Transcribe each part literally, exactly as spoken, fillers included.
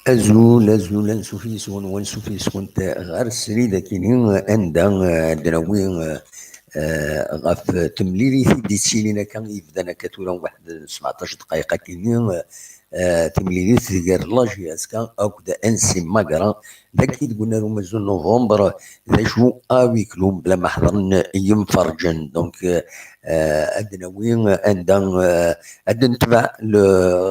Azul, azul, ansuf yes-wen, wansuf yes-went ɣer srid akini, anda, eh, ad d-nawi, eh, eh, ɣef temlilit i d-yettilin akka, yebdan akka tura waḥed sebɛeṭṭac dqayeq akini, eh, timlilit gar la J S K akked N C Magra, dagi deg unnar umazun novembre, d acu à huis clos, bla ma ḥeḍren yimferǧen. Donc, eh, ad d-nawi anda, eh, ad d-netbeɛ le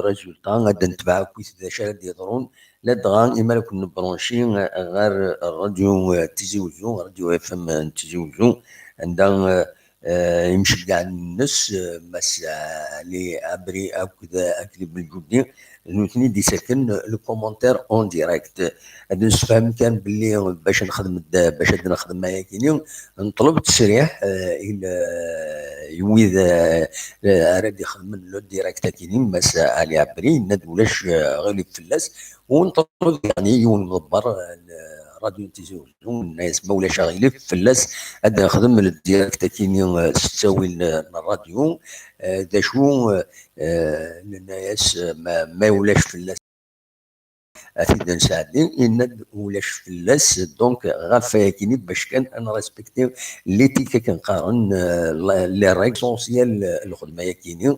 résultat, ad d-netbeɛ akkit d acu ara d-yeḍrun, ladɣa imi ara ken-nebranci ɣer Radio, eh, Tizi Uzzu, Radio F M n Tizi Uzzu, anda, eh, eh, imceggɛen-nnes, eh, Mass Ali Abri akked Akli Belǧudi, d nutni d-isaken le commentaire en direct. Ad nessefhem kan belli bac ad nexdem, bac ad nexdem ayakini, nṭleb ttesriḥ, eh, i l-, i wid, eh, ara d-ixedmen le direct akini, Mass Ali Abri, yenna-d ulac, eh, aɣilif fell-as, u nṭleb yeɛni yiwen n ḍebber, eh, n Radio Tizi Uzzu, nenna-yas ma ulac aɣilif fell-as ad nexdem le direct akini, eh, s ttawil, eh, n ṛṛadyu, eh, d acu, eh, eh, nenna-yas, eh, ma, ma ulac fell-as ad t-id-nesɛeddi, yenna-d ulac fell-as, donc ɣef wayakini bac kan ad nrespekti l'éthique akken qqaren, eh, la-, les règles essentielles, eh, lxedma-yakini,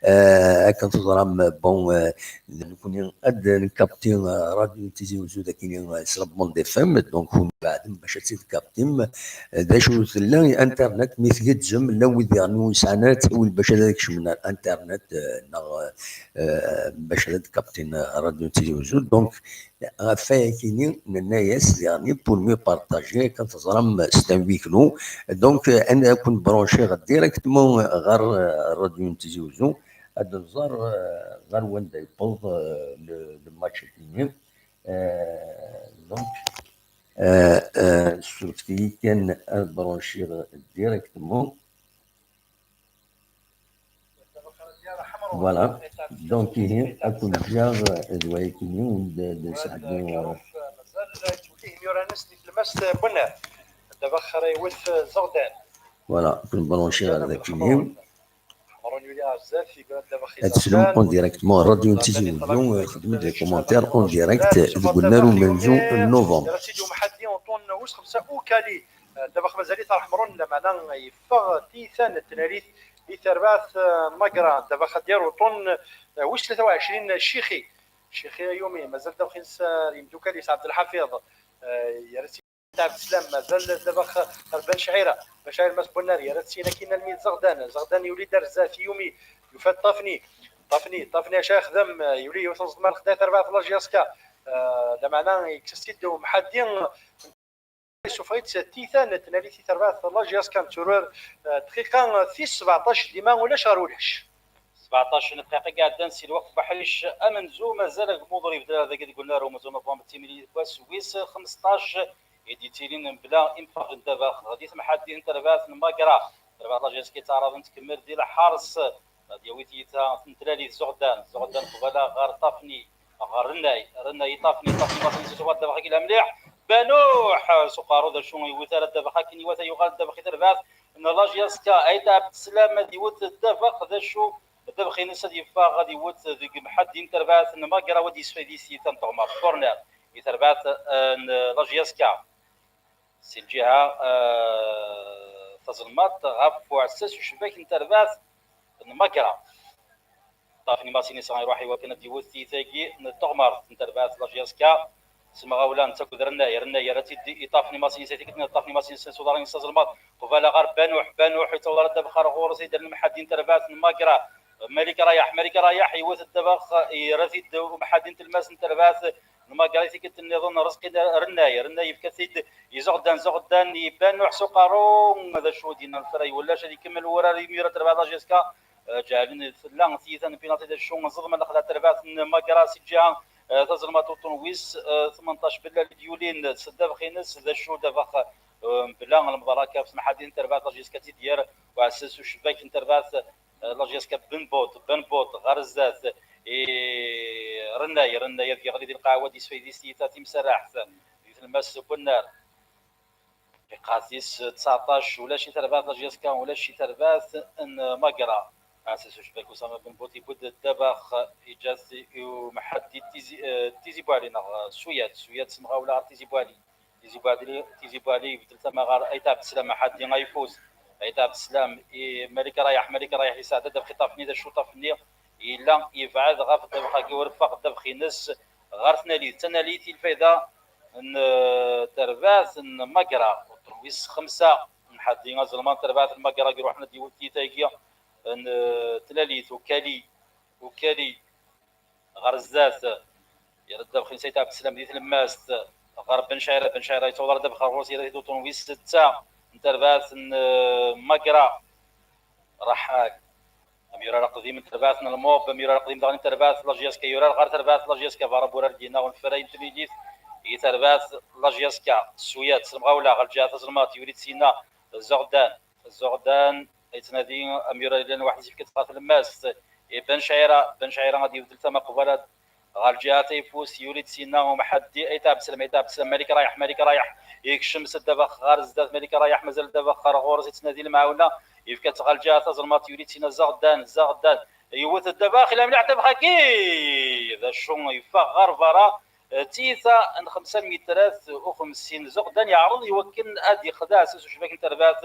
eh, akken teẓram, bon, eh, nekkni ad nkapti, eh, Radio Tizi Uzzu d akini, eh, s la bande F M, donc ur beɛdem bac ad tt-id-kaptim, eh, d acu tella internet mi tgezzem, llan wid diɣen ur yesɛan ara ttawil bac ad kecmen ar internet, eh, neɣ, eh, bac ad kaptin, eh, Radio Tizi Uzzu. Donc, ɣef wayakini, nenna-yas diɣen pour mieux partager, akken teẓram, c'est un huis clos. Donc, eh, ad ken-branchiɣ directement ɣer, eh, Radio Tizi Uzzu, ad nẓer, eh, ɣer wanda yewweḍ, eh, le, le match-agi. Eh, donc, eh, eh, surfet-iyi kan ad branchiɣ directement. Voilà. Donc, ihi, ad ken-ǧǧeɣ d wayakini, d, d, nesɛeddi, eh, mazal yettwellih imyura-nnes di tlemmast n Bunnar. Ddabex ara iwet Zeɣdan. Voilà, ad ken-branchiɣ ɣer dakini. Ad teslem en directement, Radio Tizi Uzzu, eh, xedmen-d les commentaires en direct deg unnar umenzu n novembre. Ddabex mazal-it ar Ḥemrun, lameɛna yeffeɣ tiyita n tnarit di terbaɛt, eh, n Magra. Ddabex ad d-yaru uṭṭun, eh, wis tlata u ɛecrin Cixi. Cixi Ayumi, mazal ddabex-ines, eh, ar yimdukal-is Ɛebdelḥafiḍ, eh, yerra-tt Ɛebd Slam, mazal ddabex ar Ben Cɛira. Ben Cɛira, Mass Bunnar, yerra-tt-in akkin almi d Zeɣdan. Zeɣdan yuli-d ar zdat, Yumi, yufa-d Ṭafni. Ṭafni, Ṭafni acu ara yexdem? Yuli yiwet n ẓḍma lexda terbaɛt la J S K. Eh, lameɛna yekkes-itt-id umḥaddi. Yessufeɣ-itt tiyita n tnarit i terbaɛt la J S K n Turer. Eh, dqiqa tis sebɛeṭṭac, dima ulac ɣer ulac. Sebɛeṭṭac n dqiqa i iɛeddan si lweqt n uḥric amenzu, mazal agmuḍ ur yebdel ara dagi deg unnar umenzu n novembre, d timlilit deg wass wis xmesṭac i d-yettilin mebla imferǧen. Ddabex di temḥaddit n terbaɛt n Magra, terbaɛt la J S K yettɛaraḍen tkemmel di lḥers, ad yawi tiyita n tlalit Zuɣdan, Zuɣdan qbala ɣer Ṭafni, ɣer Rennay, Rennay i Ṭafni, Ṭafni Masin s usubar ddabex akk yelha mliḥ. Banuḥ s uqerru, d acu ur yewwit ara ddabex akken iwata, yuɣal ddabex i terbaɛt n la J S K. Ayt Ɛebd Slam ad iwet ddabex, d acu ddabex-ines ad yeffeɣ ad iwet deg mḥaddi n terbaɛt n Magra, wa d-yesfaydi s tiyita n teɣmert, corner, i terbaɛt, eh, n la J S K. Si lǧiha, eh, tazelmaḍt ɣef uɛessas ucebbak n terbaɛt n Magra. Ṭafni Masinisa iruḥ i wakken ad d-iwet tiyita-agi n teɣmert n terbaɛt la J S K. S temɣawla netta akked Rennay, Rennay yerra-tt-id i Ṭafni Masinisa, tikkelt n Ṭafni Masinisa s uḍar-ines azelmaḍ. Qbala ɣer Banuḥ, Banuḥ yettaweḍ ara ddabex ar ɣur-s, idder n mḥaddi n terbaɛt n Magra. Malik Rayaḥ, Malik Rayaḥ iwet ddabex, yerra-t-id umḥaddi n tlemmast n terbaɛt n Magra. I tikkelt nniḍen Rezqi Rennay, Rennay yefka-t-id i Zuɣdan, Zuɣdan i Banuḥ s uqerru, d acu d-yenna lefray ulac, ad ikemmel wurar imir terbaɛt la J S K. Eh, ǧeɛlen tella tiyita n penalty, d acu ẓeḍmen lexla terbaɛt n Magra si lǧiha, eh, tazelmaḍt, uṭṭun wis, eh, tmenṭac, Bellal i d-yulin s ddabex-ines, d acu ddabex, eh, mebla lemḍerra kan s mḥaddi n terbaɛt la J S K, Tidyar uɛessas ucebbak n terbaɛt, eh, la J S K. Benbut, Benbut ɣer zdat i Rennay, Rennay ad yeɣli di lqaɛa, wa d-yesfaydi s tiyita timserraḥt di tlemmast n Bunnar. Dqiqa tis tseɛṭac, ulac i terbaɛt la J S K, ulac i terbaɛt n Magra. Ɛass Ucbak Usama Ben Bout, ibudd ddabex, iǧǧa-t i umḥaddi Tizi, eh, Tizi Bouali neɣ Suyat, Suyat s lemɣawla ɣer Tizi Bouali. Tizi Bouali, Tizi Bouali ibeddel tama ɣer Ayt Ɛebdeslam, aḥaddi ayeffus. Ayt Ɛebdeslam i Malik Rayeḥ, Malik Rayeḥ yesɛedda ddabex, iṭṭaf-nni d acuṭṭaf-nni yella yebɛed ɣef ddabex-agi, ur iffeɣ ddabex-ines ɣer tnalit. Tanalit i lfayda n, eh, terbaɛt n Magra, uṭṭun wis xemsa. Nḥaddi azelmaḍ n terbaɛt n Magra i iruḥen ad d-iwet tiyita-agi n, eh, tlalit, Ukali, Ukali ɣer zdat. Yerra ddabex-ines Ayt Ɛebdeslam di tlemmast ɣer Ben Cɛira. Ben Cɛira yettawḍ ar ddabex ɣer ɣur-s, yerra-t-id uṭṭun wis setta n terbaɛt n, eh, Magra. Raḥal. Amyurar aqdim n terbaɛt n Lmub, amyurar aqdim daɣen n terbaɛt n la J S K, yurar ɣer terbaɛt n la J S K, berra n wurar d-yenna unefray n temlilit i terbaɛt n la J S K. Suyat s lemɣawla ɣer lǧiha tazelmaḍt, yuli-d syenna Zuɣdan. Zuɣdan yettnadi amyurar yellan weḥd-s, yefka-tt ɣer tlemmast i Ben Cɛira. Ben Cɛira ad yebdel tama qbala ɣer lǧiha tayeffust, yuli-d syenna umḥaddi Ayt Ɛebdeslam, Ayt Ɛebdeslam, Malik Rayeḥ, Malik Rayeḥ yekcem s ddabex ɣer zdat, Malik Rayeḥ mazal ddabex ɣer ɣur-s, yettnadi lemɛawna, yefka-tt ɣer lǧiha tazelmaḍt, yuli-d syenna Zaɣdan, Zaɣdan yewwet ddabex, ila mliḥ ddabex-agi, d acu, yeffeɣ ɣer berra, d tiyita n xemsa lmitrat u xemsin. Zaɣdan yeɛreḍ i wakken ad yexdeɛ s ucbak n terbaɛt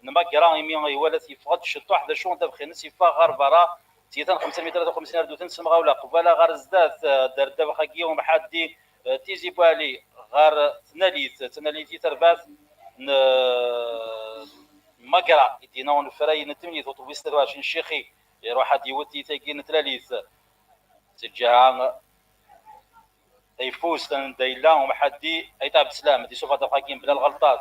n Magra, imi iwala-t yeffeɣ-d ciṭuḥ, d acu, ddabex-ines yeffeɣ ɣer berra, tiyita n xemsa lmitrat u xemsin ar d-wten s lemɣawla qbala ɣer zdat, eh, dar ddabex-agi umḥaddi, eh, Tizi Bouali ɣer tnalit, tnalit i terbaɛt n, eh, Magra, i d-yenna unefray n temlilit, uṭubis tlatin u ɛecrin Ccixi, iruḥ ad d-iwet tiyita-agi n tlalit. Si lǧiha tayeffust anda yella umḥaddi Ayt Ɛebdeslam, ad yessufeɣ ddabex-agi mebla lɣelṭat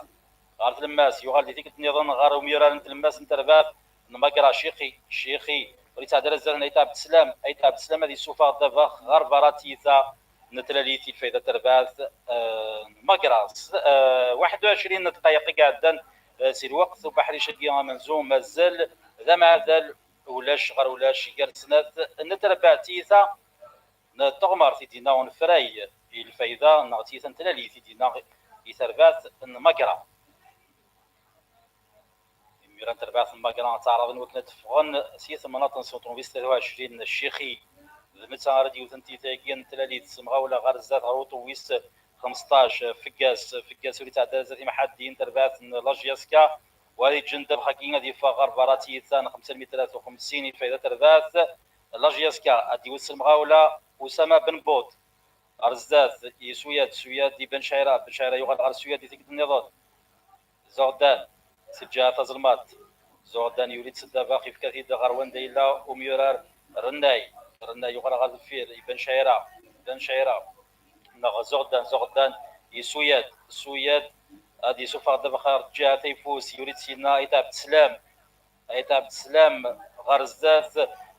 ɣer tlemmast, yuɣal di tikkelt nniḍen ɣer umyurar n tlemmast n terbaɛt n Magra, Cixi, Cixi, ur yettɛeddi ara zdat n Ayt Ɛebdeslam, Ayt Ɛebdeslam ad yessufeɣ ddabex ɣer berra tiyita n tlalit i lfayda n terbaɛt, eh, n Magra. S-, eh, waḥed u ɛecrin n ddqayeq i iɛeddan, eh, si lweqt ubeḥric-agi amenzu, mazal d amaɛdal ulac ɣer ulac gar snat n terbaɛt, tiyita n teɣmert i d-yenna unefray i lfayda neɣ tiyita n tlalit i d-yenna i terbaɛt n Magra. Imir n terbaɛt n Magra ttaɛraḍen wakken ad d-ffɣen si temnaḍt n uṭubis tlatin u ɛecrin Ccixi. D netta ara d-yewten tiyita-agi n tlalit s lemɣawla ɣer zdat ɣer uṭubis xemseṭṭac, Feggas, Feggas ur yettɛedda ara zdat imḥaddiyen n terbaɛt n la J S K, wa yeǧǧen ddabex-agi ad yeffeɣ ɣer berra tiyita n xemsa lmitrat u xemsin i lfayda n terbaɛt. La J S K ad d-iwet s lemɣawla Usama Ben Bout. Ɣer zdat, i Suyad, Suyad i Ben Cɛira, Ben Cɛira yuɣal ɣer Suyad i tikkelt nniḍen. Zuɣdan, s lǧiha tazelmaḍt. Zuɣdan yuli-d s ddabex, yefka-t-id ɣer wanda yella umyurar Rennay. Rennay yuɣal ɣer deffir i Ben Cɛira, Ben Cɛira. Neɣ Zuɣdan, Zuɣdan i Suyad, Suyad ad yessufeɣ ddabex ɣer lǧiha tayeffust, yuli-d syenna Ayt Ɛebdeslam. Ayt Ɛebdeslam ɣer zdat,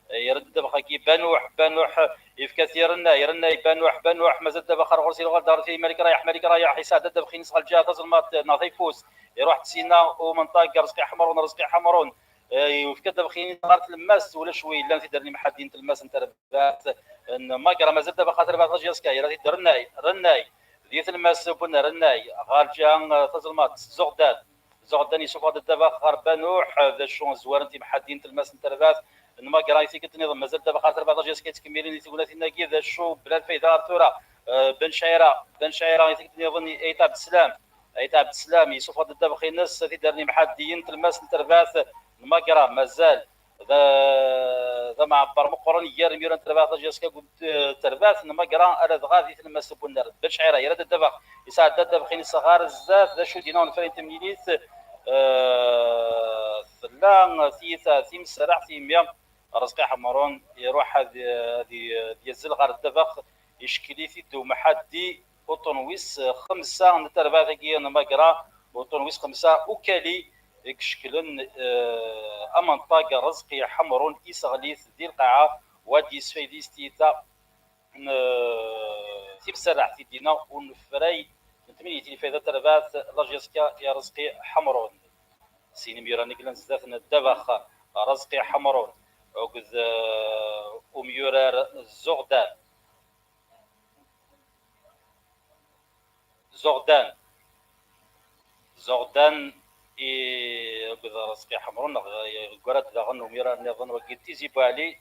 yerra-d ddabex-agi Banuḥ, Banuḥ yefka-t i Rennay, Rennay, Banuḥ, Banuḥ, mazal ddabex ɣer ɣur-s, yuɣal-d ɣer deffir Malik Rayeḥ, Malik Rayeḥ yesɛedda ddabex-ines ɣer lǧiha tazelmaḍt neɣ tayeffust, iruḥ-d syenna umenṭag Rrezqi Ḥemrun, Rrezqi Ḥemrun, eh, yefka ddabex-ines ɣer tlemmast, ulac wi yellan, tidder n imḥaddiyen n tlemmast n terbaɛt n Magra, mazal ddabex ɣer terbaɛt n la J S K, yerra-t-id Rennay, Rennay, di tlemmast n Bunnar, Rennay ɣer lǧiha, eh, tazelmaḍt, Zuɣdan. Zuɣdan yessufeɣ-d ddabex ɣer Banuḥ, d acu, zwaren-t imḥaddiyen n tlemmast n terbaɛt n Magra i tikkelt nniḍen, mazal ddabex ɣer terbaɛt n la J S K yettkemmilen i tegnatin-agi, d acu, bla lfayda ɣer tura, eh, Ben Cɛira, Ben Cɛira i tikkelt nniḍen i Ayt Ɛebdeslam, Ayt Ɛebdeslam yessufeɣ-d ddabex-ines, tidder n imḥaddiyen n tlemmast n terbaɛt n Magra, mazal d, d amɛebber meqqren gar imyura n terbaɛt la J S K akked, eh, terbaɛt n Magra, ala dɣa di tlemmast n Bunnar. Ben Cɛira yerra-d ddabex, yesɛedda ddabex-ines ɣer zdat, d acu d-yenna unefray n temlilit, eh, tella tiyita timserreḥt, imi Rrezqi Ḥemrun iruḥ ad, ad, ad yazzel ɣer ddabex, icekkel-it-id umḥaddi uṭṭun wis xemsa n terbaɛt-agi n Magra, uṭṭun wis xemsa Ukali, i icekklen, eh, amenṭag Rrezqi Ḥemrun, iseɣli-t di lqaɛa, wa d-yesfaydi s tiyita n, eh, timserreḥt i d-yenna unefray n tmennit i lfayda n terbaɛt la J S K i Rrezqi Ḥemrun. Sin imyurar-nni yellan zdat n ddabex Rrezqi Ḥemrun akked, eh, umyurar Zuɣdan. Zuɣdan. Zuɣdan i akked Rezqi Ḥemrun, neɣ yeggra-d daɣen umyurar nniḍen wagi Tizi Buɛli.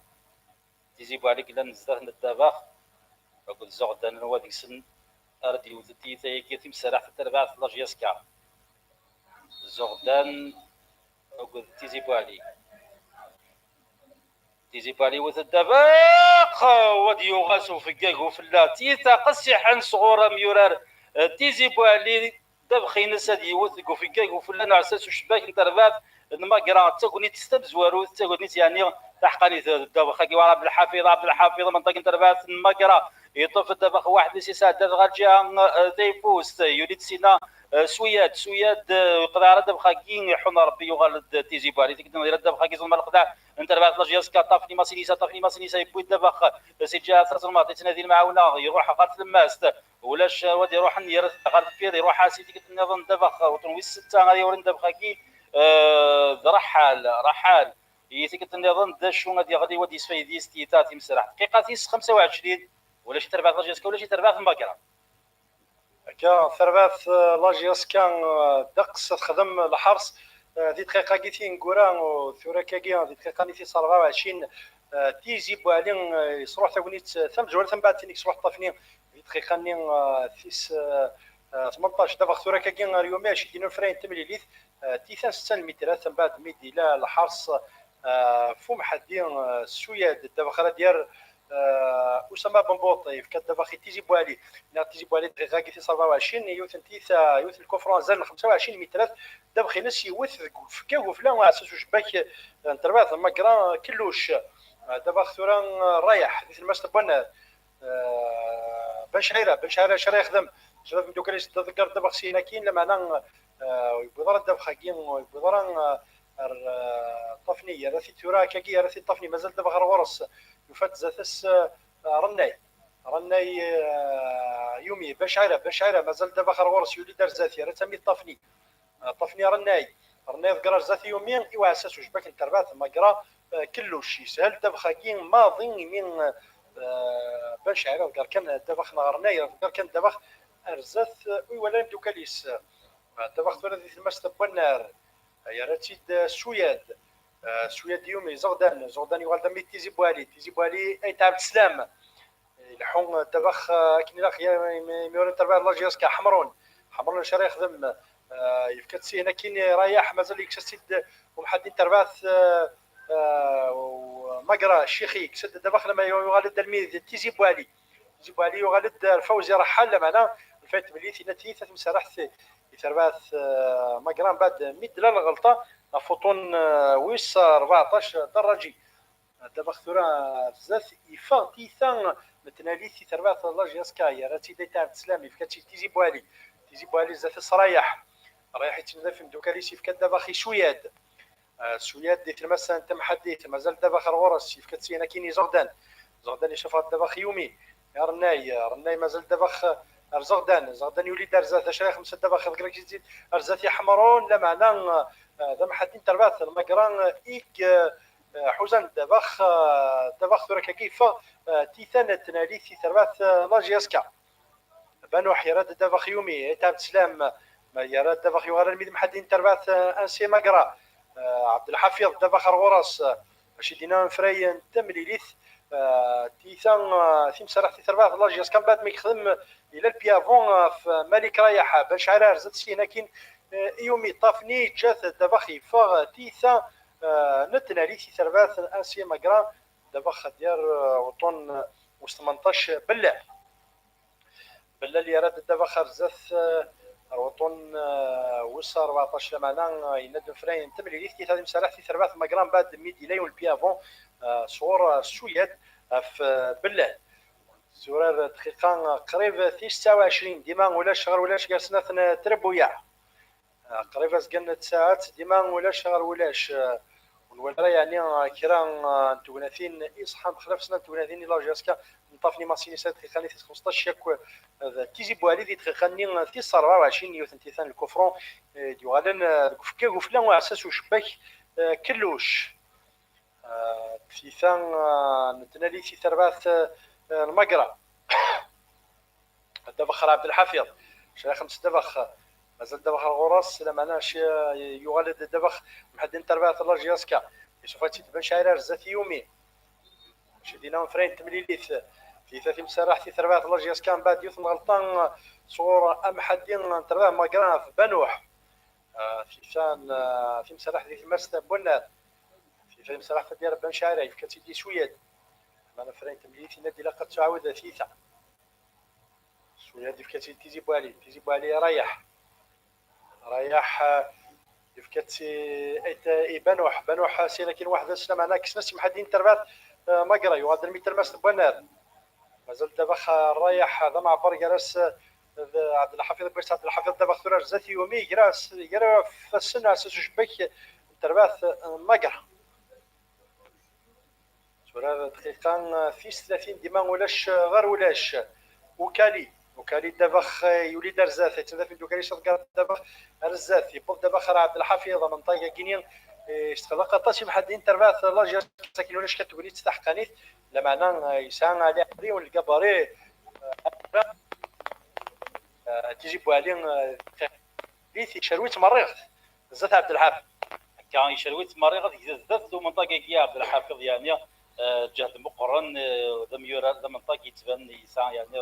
Tizi Buɛli yellan zdat n ddabex akked Zuɣdan, anwa deg-sen ara d-yewwten tiyita-agi timserraḥt n terbaɛt n la J S K? Zuɣdan akked Tizi Buɛli. Tizi Buɛli yewwet ddabex, u ad yuɣal s ufeggag ufella. Tiyita qessiḥen sɣur amyurar, eh, Tizi Buɛli, ddabex-ines ad yewwet deg ufeggag ufella n uɛessas ucebbak n terbaɛt n Magra. D tagnit tamezwarut, d tagnit yeɛni taḥeqqanit. Ddabex-agi war Abdelḥafiḍ, Abdelḥafiḍ, menṭag n terbaɛt n Magra, yeṭṭef ddabex waḥed-is, yesɛedda-t ɣer lǧiha, eh, tayeffust, yuli-d sina, eh, Suyad, Suyad, eh, yeqḍeɛ ara ddabex-agi, iḥun Rebbi, yuɣal-d Tizi Buɛli. Tikkelt-nniḍen ddabex-agi ẓelma leqḍeɛ n terbaɛt n la J S K, Ṭafni Masinisa, Ṭafni Masinisa yewwi-d ddabex, eh, si lǧiha tazelmaḍt, yettnadi lemɛawna, iruḥ ɣer tlemmast, ulac, eh, wad iruḥen, yerra-t ɣer deffir, iruḥ-as i tikkelt-nniḍen ddabex, uṭun wis setta ara yawrin ddabex-agi, eh, d Raḥal, Raḥal. I tikkelt-nniḍen d acu ad yeɣli, wad yesfaydi s tiyita timserraḥt. Dqiqa tis xemsa u ɛecrin, ulac i terbaɛt n la J S K, ulac i terbaɛt n Magra. Akka, terbaɛt, eh, la J S K, eh, ddeqs texdem lḥers, eh, di dqiqa-agi tineggura, u tura akkagi, eh, di dqiqa-nni tis rebɛa u ɛecrin, eh, Tizi Buɛli, eh, yesruḥ tagnit, eh, tamezwarut, mbeɛd tin i yesruḥ Ṭafni di dqiqa-nni, eh, tis, eh, eh, tmenṭac. Ddabex tura akkagi ar Yumi, aci d-yenna ufray n temlilit, eh, tiyita n setta n lmitrat, mbeɛd mi d-yella lḥers, eh, f umḥaddi, eh, Suyad, ddabex ara d-yerr, eh, Usama Benbuṭ, yefka ddabex i Tizi Buɛli. Niɣ Tizi Buɛli dqiqa-agi tis rebɛa u ɛecrin, yiwet n tiyita, yiwet n lkufra azal n xemsa u ɛecrin mitrat, ddabex-ines yewwet deg ufeggag ufella uɛessas ucebbak, eh, n terbaɛt n Magra, Kelluc. Eh, ddabex tura, eh, rayeḥ di tlemmast n wannar. Eh, Ben Cɛira, Ben Cɛira acu ara yexdem? Cbab imdukal-is d aḍeggar ddabex syin akkin, lameɛna, eh, yewwiḍ ara ddabex-agi, yewwiḍ ara, eh, ar, eh, Ṭafni, yerra-t-id tura akkagi, yerra-t-id Ṭafni, mazal ddabex ar ɣur-s, yufa-d zdat-s, eh, Rennay. Rennay, eh, Yumi, Ben Cɛira, Ben Cɛira, mazal ddabex ar ɣur-s, yuli-d ar zdat, yerra-tt armi d Ṭafni. Eh, Ṭafni Rennay, Rennay iḍegger ar zdat Yumi, i uɛessas ucebbak n terbaɛt Magra, eh, Kelluc, yeshel ddabex-agi maḍi imi, eh, Ben Cɛira iḍegger kan ddabex neɣ Rennay iḍegger kan ddabex ar zdat, eh, ur iwala imdukal-is. Eh, ddabex tura di tlemmast n wannar, eh, yerra-tt-id, eh, Suyad. Eh, Suyad Yumi, Zuɣdan, Zuɣdan yuɣal d ammi d Tizi Buɛli, Tizi Buɛli, Ayt Ɛebd Slam. Ileḥḥu ddabex, eh, akken ilaq, ya, imi, imi ur terbaɛt la J S K, Ḥemrun. Ḥemrun acu ara yexdem? Eh, yefka-tt syin akkin, rayeḥ, mazal yekkes-as-tt-id umḥaddi n terbaɛt, eh, eh, u Magra, Ccixi, yekkes-d ddabex, lama yuɣal-d almi d Tizi Buɛli. Tizi Buɛli yuɣal-d ar Fawzi Raḥal, lameɛna lfayt belli tina tiyita timserraḥt i terbaɛt, eh, Magra, mbeɛd mi d-tella lɣelṭa ɣef uṭun, eh, wis rbeɛṭac, Daraǧi. Ddabex tura ar zdat, yeffeɣ tiyita n tnalit i terbaɛt la J S K, yerra-tt-id Ayt Ɛebd Slam, yefka-tt-id Tizi Buɛli. Tizi Buɛli zdat-s rayeḥ. Rayeḥ yettnadi ɣef imdukal-is, yefka ddabex i Suyad. Ah, Suyad di tlemmast n temḥaddit, mazal ddabex ar ɣur-s, yefka-tt syin akkin i Zuɣdan. Zuɣdan isuffeɣ ddabex i Yumi. I Rennay, Rennay mazal ddabex ar Zuɣdan. Zuɣdan yuli-d ar zdat, acu ara yexdem s ddabex, iḍegger-itt-id ar zdat i Ḥemrun, lameɛna, ah, d amḥaddi n terbaɛt n Magra, ah, i, ah, eh, ḥuzan ddabex, eh, ddabex tura akkagi yeffeɣ, eh, tiyita n tnalit i terbaɛt, eh, la J S K. Banuḥ yerra-d ddabex i Yumi, Ayt Ɛebd Slam, ma yerra-d ddabex yuɣal armi d amḥaddi n terbaɛt, eh, Ansi Magra, eh, Ɛebdelḥafiḍ ddabex ar ɣur-s, eh, acu d-yenna amefray n temlilit, eh, tiyita, eh, timserraḥt i terbaɛt la J S K, mbeɛd mi yexdem, eh, yella le pied avant, eh, ɣef Malik Rayeḥ, Ben Cɛira ar zdat syin akkin, eh, i Yumi Ṭafni, yeǧǧa-t ddabex yeffeɣ, eh, tiyita, eh, n tnalit i terbaɛt Ansi Magra, ddabex ad d-yerr, eh, uṭṭun, eh, wis tmenṭac Bellal. Bellal yerra-d ddabex ar zdat, eh, ar uṭṭun, eh, wis rbeɛṭac, lameɛna, eh, yenna-d unefray n temlilit, tiyita timserraḥt i terbaɛt Magra, mbeɛd mi d-yella yiwen le pied avant, eh, sɣur, eh, Suyad ɣef, eh, Bellal. Turar dqiqa, eh, qrib tis tesɛa u ɛecrin, dima ulac ɣer ulac gar snat n trebbuyaɛ. Ah, qrib azgen n tsaɛet, dima ulac ɣer ulac. Ah, ur nwala ara yeɛni, ah, kra, ah, n tegnatin iṣeḥḥan bexlaf snat n tegnatin i la J S K n Ṭafni Masinisa, dqiqa-nni tis xmesṭac yakk, ah, d Tizi Buɛli di dqiqa-nni, ah, tis rebɛa u ɛecrin, yiwet n tiyita n lkufrun, eh, d-yuɣalen, ah, deg ufeggag ufella uɛessas ucebbak, ah, Kelluc. Ah, tiyita, ah, n tnalit i terbaɛt, ah, n Magra. Ddabex ɣer Ɛebdelḥafiḍ. Crax n Sdabex. Mazal ddabex ar ɣur-s, lameɛna mačči, yuɣal-d ddabex Mḥaddi n terbaɛt la J S K. Yessuffeɣ-itt-id Ben Cɛir ar zdat i Yumi. Mačči dinna ufray n temlilit. Tiyita timserraḥt i terbaɛt la J S K, mbeɛd yiwet n lɣelṭa sɣur Amḥaddi n terbaɛt Magra ɣef Banuḥ. Ah, tiyita n, ah, timserraḥt di tlemmast n Bunnar. Tiyita timserraḥt ad d-yerr Ben Cɛir, yefka-tt-id i Suyad. Lameɛna ufray n temlilit yenna-d ilaq ad tuɛawed tiyita. Suyad yefka-tt-id Tizi Bouali, Tizi Bouali Rayeḥ. Rayeḥ, ah, yefka-tt i, i, i Banuḥ. Banuḥ, ah, syin akkin weḥd-s, lameɛna kksen-as i Mḥaddi n terbaɛt, ah, Magra, yuɣal-d almi d talmast n Wannar. Mazal ddabex, ah, Rayeḥ, ah, d amɛebber gar-as, ah, d Ɛebdelḥafiḍ, Bris Ɛebdelḥafiḍ, ddabex tura ar zdat i Yumi, gra-, gra ifassen, ɛessas ucebbak n terbaɛt, ah, Magra. Tura dqiqa tis tlatin, dima ulac ɣer ulac. Ukali, Ukali ddabex, eh, yuli-d ar zdat, yettnadi ɣef imeddukal, yecceḍ gar ddabex ar zdat, yewweḍ ddabex ar Ɛebdelḥafiḍ, amenṭag-agi-ni, eh, yestqelleq aṭas i Mḥaddi n terbaɛt la J S K, akken ulac kan tegnit taḥeqqanit, lameɛna, eh, yesɛa Ali Ɛemri un lgabari, eh, eh, Tizi Bouali, eh, di ticerwit merriɣet. Zdat Ɛebdelḥafiḍ. Akka, icerwi-t Mariɣ ad yegdez zdat n umenṭag-agi Ɛebdelḥafiḍ, yeɛni, eh, ǧehd meqqren, eh, d amyurar, d amenṭag yettban yesɛa, yeɛni,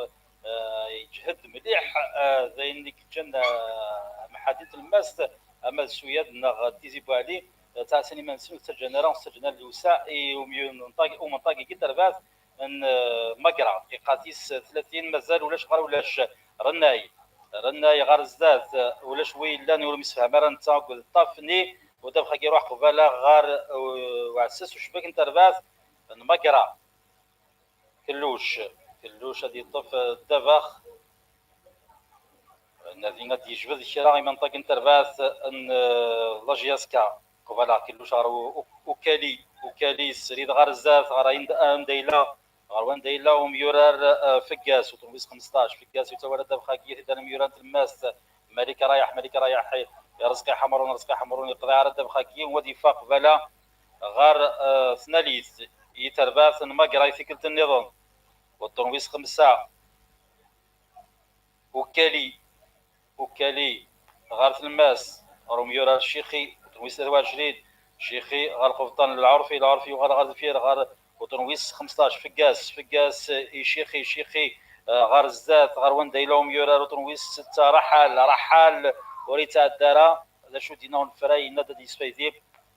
eh, yeǧhed mliḥ, eh, d ayen i yeččan, eh, Mḥaddi n tlemmast, ama d Suyad neɣ d Tizi Bouali, eh, ttɛassan iman-nsen, ur ttaǧǧan ara, ur ttaǧǧan ara lewseɛ i umyu-, umenṭag, umenṭag-agi n terbaɛt n, eh, Magra. Dqiqa tis tlatin, mazal ulac ɣer ulac. Rennay. Rennay ɣer zdat, ulac wi yellan ur msefham ara netta akked Ṭafni, u ddabex-agi iruḥ qbala ɣer, uh, uɛessas ucebbak n terbaɛt n Magra. Kelluc, Kelluc ad yeṭṭef, uh, ddabex. Nadi ad yejbed kra imenṭag n terbaɛt n, uh, la J S K. Qbala Kelluc ɣer u-, u-, Ukali, Ukali srid ɣer zdat, ɣer anda, anda yella. Ɣer wanda yella umyurar, eh, Feggas, uṭun wis xmesṭac. Feggas yettawala ddabex-agi, t-id-rran imyurar n tlemmast. Malik Rayeḥ, Malik Rayeḥ, eh, Rezqi Ḥemrun, Rezqi Ḥemrun yeqḍeɛ ara ddabex-agi, wa d-yeffeɣ qbala ɣer, eh, tnalit i terbaɛt n Magra i tikkelt nniḍen. Uṭun wis xemsa. Ukali, Ukali ɣer tlemmast, ɣer umyurar Cixi, uṭun wis tlata u ɛecrin, Cixi ɣer lqebṭan Lɛurfi, Lɛurfi yuɣal ɣer deffir, ɣer uṭun wis xmesṭac, Feggas, Feggas i Cixi, Cixi, eh, ɣer zdat, ɣer wanda yella umyurar, uṭun wis setta, Raḥal, Raḥal ur yettɛedda ara, d acu d-yenna unefray, yenna-d ad yesfaydi,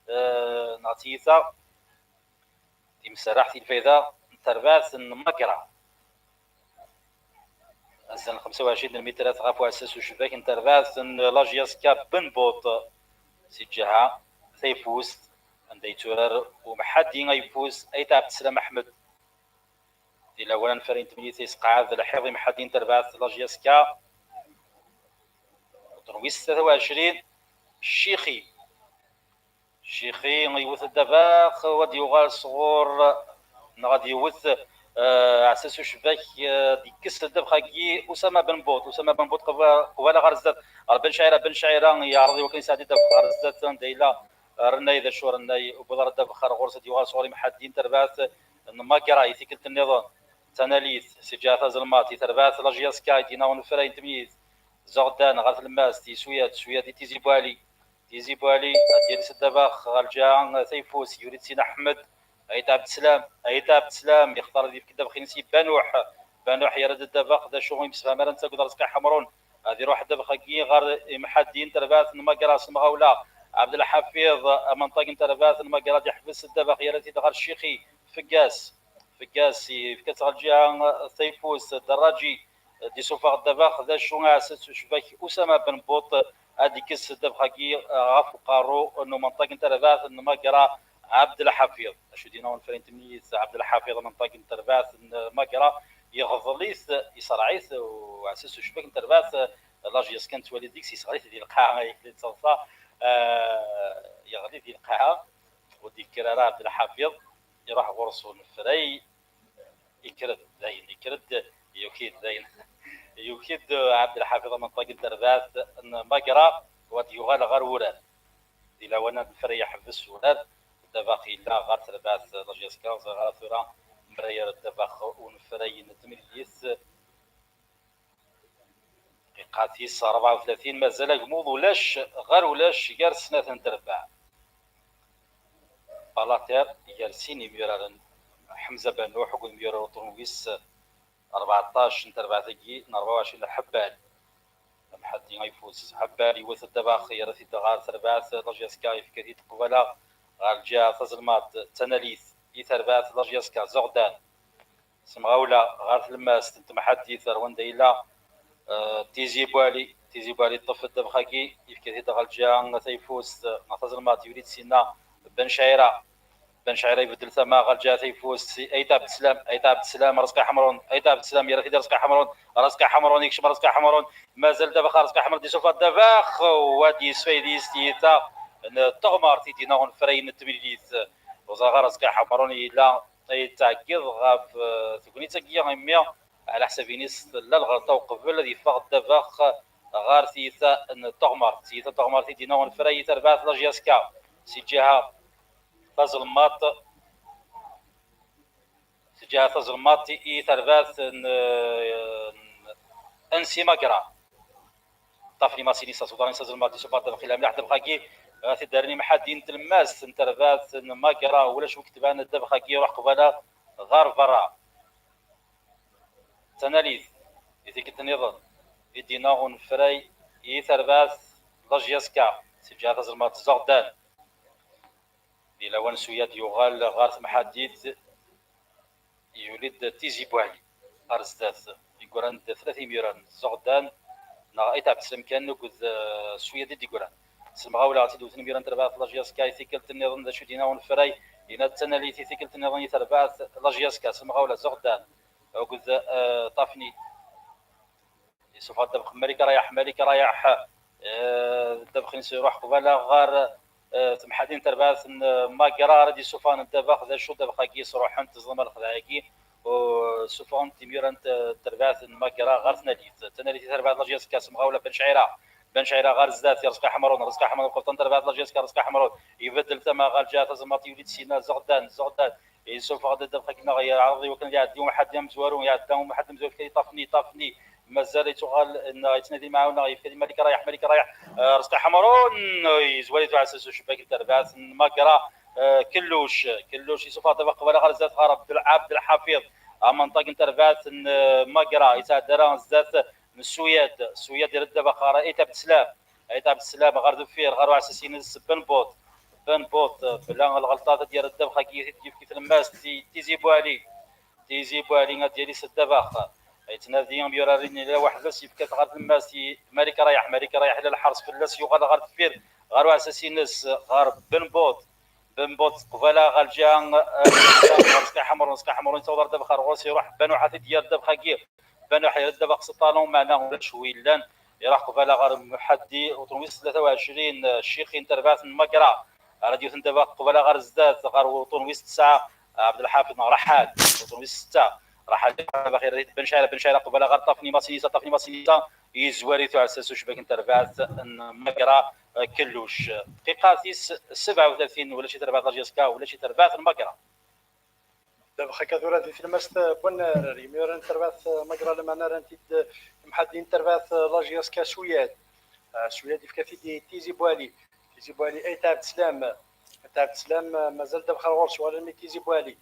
eh, neɣ tiyita. Timserraḥt i lfayda n terbaɛt n Magra. Azal n xemsa u ɛecrin n lmitrat ɣef uɛessas ucebbak n terbaɛt n la J S K Benbuṭ, si ǧeha tayeffust, anda yetturar umḥaddi ayeffus Ayt Ɛebdeslam Ḥmed. Di lawan anefray n temlilit yesqeɛɛed lḥiḍ imḥaddi n terbaɛt n la J S K. Uṭun wis tlata u ɛecrin, Ccixi. Ccixi yewwet ddabex, u ad yuɣal sɣur, neɣ ad yewwet, eh, aɛessas ucebbak, eh, ad yekkes ddabex-agi Usama Benbuṭ. Usama Benbuṭ qba-, qbala ɣer zdat, ɣer Ben Cɛira, Ben Cɛira yeɛreḍ i wakken yesɛeddi ddabex ɣer zdat, anda yella, eh, Rennay, d acu Rennay, wwiḍ ara ddabex ɣer ɣur-s, ad yuɣal sɣur imḥaddi n terbaɛt n Magra i tikkelt nniḍen. Tanalit, si ǧeha tazelmaḍt, i terbaɛt la J S K, i d-yenna unefray n temlilit. Zeɣdan ɣer tlemmast, i Suyad, Suyad i Tizi Bouali. Tizi Bouali, ad yales ddabex ɣer lǧiha tayeffust, yuli-d Sina Ḥmed, Ayt Ɛebdeslam, Ayt Ɛebdeslam, yextar ad yefk ddabex-ines i Banuḥ. Banuḥ yerra-d ddabex, d acu ur yemsefham ara netta akked Rezqi Ḥemrun. Ad iruḥ ddabex-agi ɣer imḥaddi n terbaɛt n Magra s lemɣawla. Ɛebdelḥafiḍ, amenṭag n terbaɛt n Magra, ad yeḥbes ddabex, yerra-t-id ɣer Ccixi, Feggas. Feggas yefka-tt ɣer lǧiha tayeffust, Derraǧi, d-isuffeɣ ddabex, d acu aɛessas ucebbak Usama Benbuṭ, ad d-ikkes ddabex-agi ɣef uqerru n umenṭag n terbaɛt n Magra Ɛebdelḥafiḍ. Acu d-yenna unefray n temlilit Ɛebdelḥafiḍ, amenṭag n terbaɛt n Magra, yeɣḍel-it, yesreɛ-it uɛessas ucebbak n terbaɛt, la J S K nettwali deg-s, yesɣer-it di lqaɛa, yak d taḍsa, eh, yeɣli di lqaɛa, ur d-yekker ara Ɛebdelḥafiḍ, iruḥ ɣur-s unefray, yekker-d dayen, yekker-d, yuki-d dayen. Yuki-d Ɛebdelḥafiḍ amenṭag n terbaɛt n Magra, u ad yuɣal ɣer wurar. Di lawan ad nefra yeḥbes urar, ddabex yella ɣer terbaɛt la J S K, ẓriɣ ara tura mra yerra ddabex unefray n temlilit. Dqiqat-is rebɛa u tlatin, mazal agmuḍ ulac ɣer ulac gar snat n terbaɛ. Palater gar sin imyuraren, Ḥemza Banuḥ akked imyurar uṭrun wis rbeɛṭac n terbaɛt-agi n rebɛa u ɛecrin Ḥebbal. Amḥaddi ayeffus, Ḥebbal iwet ddabex, yerra-t-id ɣer terbaɛt, la J S K yefka-t-id qbala ɣer lǧiha tazelmaḍt, d tanalit i terbaɛt la J S K, Zuɣdan. S lemɣawla ɣer tlemmast n temḥaddit ar wanda yella, eh, Tizi Bouali. Tizi Bouali yeṭṭef ddabex-agi, yefka-t-id ɣer lǧiha tayeffust, eh, neɣ tazelmaḍt, yuli-d sinna Ben Cɛira. Ben Cɛira ibeddel tama ɣer lǧiha tayeffust, Ayt Abdeslam, Ayt Abdeslam, Rezqi Ḥemrun, Ayt Abdeslam, yerra-t-id Rezqi Ḥemrun, Rezqi Ḥemrun, yekcem Rezqi Ḥemrun, mazal ddabex, Rezqi Ḥemrun ad d-yessufeɣ ddabex, u ad d-yesfaydi s tyita n teɣmert i d-yenna unefray n temlilit. Ur ẓriɣ ara Rezqi Ḥemrun yella yettɛeggiḍ ɣef, eh, tegnit-agi, imi ɛla ḥsab-ines tella lɣelṭa uqbel ad yeffeɣ ddabex ɣer tyita n teɣmert. Tyita n teɣmert i d-yenna unefray i terbaɛt la J S K si lǧiha tazelmaḍt, si lǧiha tazelmaḍt i terbaɛt n, n, n Simagra. Ṭṭafen imasin-is aẓudan-is azelmaḍ, yessufeɣ ddabex, yella mliḥ ddabex-agi, eh, t-id-rren imḥaddi n tlemmast n terbaɛt n Magra, ulac wi ketban ddabex-agi, iruḥ qbala ɣer berra. Tanalit i tikkelt nniḍen i d-yenna unefray i terbaɛt la J S K si lǧiha tazelmaḍt, Zuɣdan. Di lawan Suyad yuɣal ɣer temḥaddit, yuli-d Tizi Bouali ar zdat. Yeggran-d tlata imyuran, Zuɣdan neɣ Ayt Abdeslam kan akked, eh, Suyad i d-yeggran. S lemɣawla ɣer tt-id-wten imyuran n terbaɛt la J S K. I tikkelt nniḍen d acu d-yenna unefray, yenna-d tanalit i tikkelt nniḍen i terbaɛt la J S K. S lemɣawla Zuɣdan akked, eh, Ṭafni. Yessufeɣ ddabex Malik Rayaḥ, Malik Rayaḥ, eh, ddabex-ines iruḥ qbala ɣer, eh, temḥadin terbaɛt n, eh, Magra, ara d-yessufɣen ddabex, d acu ddabex-agi yesruḥen, teẓḍem lexdeɛ-agi, u ssufɣen imyura n t-, terbaɛt n Magra ɣer tnalit. Tanalit i terbaɛt la J S K s lemɣawla Ben Cɛira, Ben Cɛira ɣer zdat, Rezqi Ḥemrun, Rezqi Ḥemrun, qebṭen terbaɛt la J S K, Rezqi Ḥemrun, ibeddel tama ɣer lǧiha tazelmaḍt, yuli-d sinna Zuɣdan, Zuɣdan, yessufeɣ-d ddabex-agi neɣ yeɛreḍ i wakken ad iɛeddi umḥaddi amezwaru, iɛedda umḥaddi amezwaru, yefka-d i Ṭafni, Ṭafni, mazal yettɣal, neɣ yettnadi lmeɛawna, yefka-d i Malik Rayaḥ, Malik Rayaḥ, eh, Rezqi Ḥemrun, yezwar-it uɛessas ucebbak n terbaɛt n Magra, eh, Kelluc, Kelluc yessufeɣ ddabex qbala ɣer zdat ɣer Abdel-, Abdelḥafiḍ, amenṭag n terbaɛt n, eh, Magra, yetɛedda ara zdat n Suyad, Suyad yerra ddabex ɣer Ayt Abdeslam, Ayt Abdeslam ɣer deffir, ɣer uɛessas-ines Ben Bot, Ben Bot, bla lɣelṭat ad d-yerr ddabex-agi, ad d-yefk i tlemmast i Tizi Bouali. Tizi Bouali ad d-yali s ddabex. Yettnadi amyurar-nni la weḥd-s, yefka-t ɣer tlemmast i Malik Rayaḥ. Malik Rayaḥ ila lḥers fell-as, yuɣal ɣer deffir, ɣer uɛessas-ines, ɣer Ben Bot. Ben Bot qbala ɣer lǧiha, eh, ɣer Sqi Ḥemrun. Sqi Ḥemrun yettaweḍ ar ddabex ɣer ɣur-s, iruḥ Ben Uḥat ad d-yerr ddabex-agi. Ben Uḥat yerra ddabex s ṭṭalon, meɛna ulac wi yellan. Iruḥ qbala ɣer Muḥaddi, uṭun wis tlata u ɛecrin, eh, Ccix n terbaɛt n Magra. Ara d-yewten ddabex qbala ɣer zdat, ɣer uṭun wis tesɛa, Ɛebdelḥafiḍ neɣ Raḥal, uṭun wis setta. Raḥal, Ben Cɛira, Ben Cɛira qbala ɣer Ṭafni Masinisa, Ṭafni Masinisa, yezwar-it uɛessas ucebbak n terbaɛt n Magra, eh, Kelluc. Dqiqa tis sebɛa u tlatin, ulac i terbaɛt la J S K, ulac i terbaɛt n Magra. Ddabex akka tura di tlemmast n wannar, imyuran n terbaɛt Magra, lameɛna rran-t-id imḥaddiyen n terbaɛt la J S K Suyad. Ah, Suyad yefka-t-id i Tizi Bouali. Tizi Bouali, Ayt Abdeslam. Ayt Abdeslam, ah, mazal ddabex ar ɣur-s, yuɣal armi Tizi Bouali.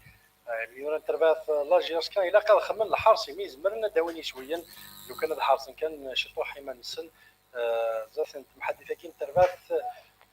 Ah, imyuran n terbaɛt la J S K ilaq ad xemmen lḥers, imi zemren ad d-awin iswiyen, lukan ad ḥersen kan ciṭuḥ iman-nsen. Eh, zdat n temḥaddit-agi n terbaɛt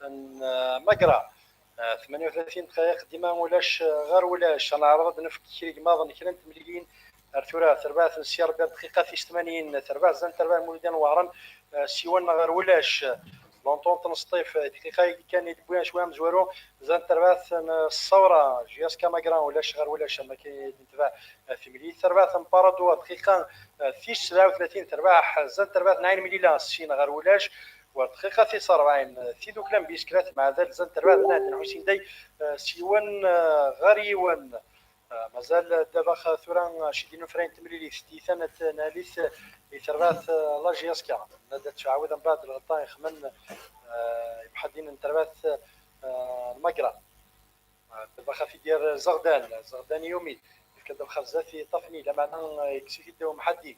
n, eh, Magra. Eh, tmanya u tlatin dqayeq, dima ulac, eh, ɣer ulac. Ad neɛreḍ ad d-nefk kra igmaḍen, kra n temlilin. Ar tura, terbaɛt n Si Rebbi, dqiqa tis tmanyin, terbaɛt zan terbaɛt n Muludyan Wehren, eh, siwan ɣer ulac. L'entente n Sṭif, eh, dqiqa kan i d-wwiɣ cwiya amezwaru, zan terbaɛt n, eh, Ṣṣawra, J S K Magra, ulac ɣer ulac, am akken i d-netbeɛ, eh, timlilit. Terbaɛt n Paradwa, dqiqa, eh, tis sebɛa u tlatin, terbaɛt zan terbaɛt n Ɛin Melila, sin ɣer ulac. War dqiqa tis rebɛin, tidukla n Biskrat, mɛadal zan terbaɛt n Ɛedden Ḥusin Day, eh, s yiwen, eh, ɣer yiwen. Eh, mazal ddabex tura, eh, cidin ufrayen n temlilit, tiyita n tnalit, eh, i terbaɛt, eh, la J S K. Nada tettɛawid mbeɛd lɣelṭa ixemmen, eh, imḥaddiyen n terbaɛt, eh, n Magra. Ddabex ad t-id-yerr Zeɣdan, Zeɣdan Yumi, yefka ddabex ar zdat i Ṭafni, lameɛna, eh, yekkes-it-id umḥaddi.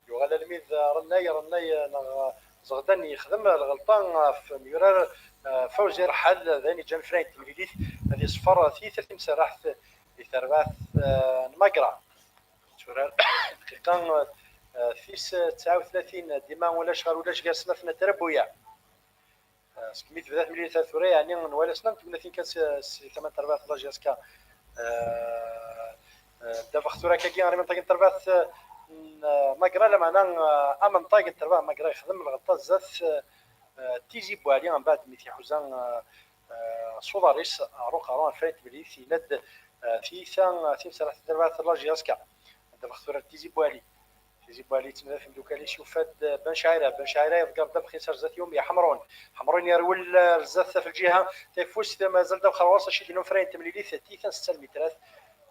Yuɣal almi d Rennay, Rennay neɣ Zeɣdan yexdem lɣelṭa ɣef myurar, eh, Fawzi Rḥal, d ayen yeǧǧan fran n temlilit ad iṣeffer tiyita timserraḥt di terbaɛt, eh, n Magra. Turar dqiqa, eh, tis tesɛa u tlatin, dima ulac ɣer ulac gar snat n trebbuyaɛ. Eh, segmi tebda temlilit ar tura, yeɛni nwala snat n tegnatin kan s, s tama n terbaɛt n la J S K. Eh, eh, ddabex tura akkagi ɣer imenṭagen n terbaɛt, eh, n, eh, Magra, lameɛna, eh, amenṭag n terbaɛt n Magra yexdem lɣelṭa zdat, eh, eh, Tizi Bouali, mbeɛd mi t-iḥuza, eh, eh, s uḍar-is ɣer uqerru ɣer fran n temlilit, yenna-d, eh, tiyita, eh, timserraḥt n terbaɛt n la J S K. Ddabex tura n Tizi Bouali. Tizi Bouali yettnadi ɣef imeddukal-is, yufa-d Ben Chaira. Ben Chaira iḍegger ddabex-is ar zdat Yumi Ḥemrun. Ḥemrun yerwel ar zdat ɣef lǧiha tayeffust, mazal ddabex ɣer ɣur-s, aci d-inufra n temlilit tiyita n setta n lmitrat.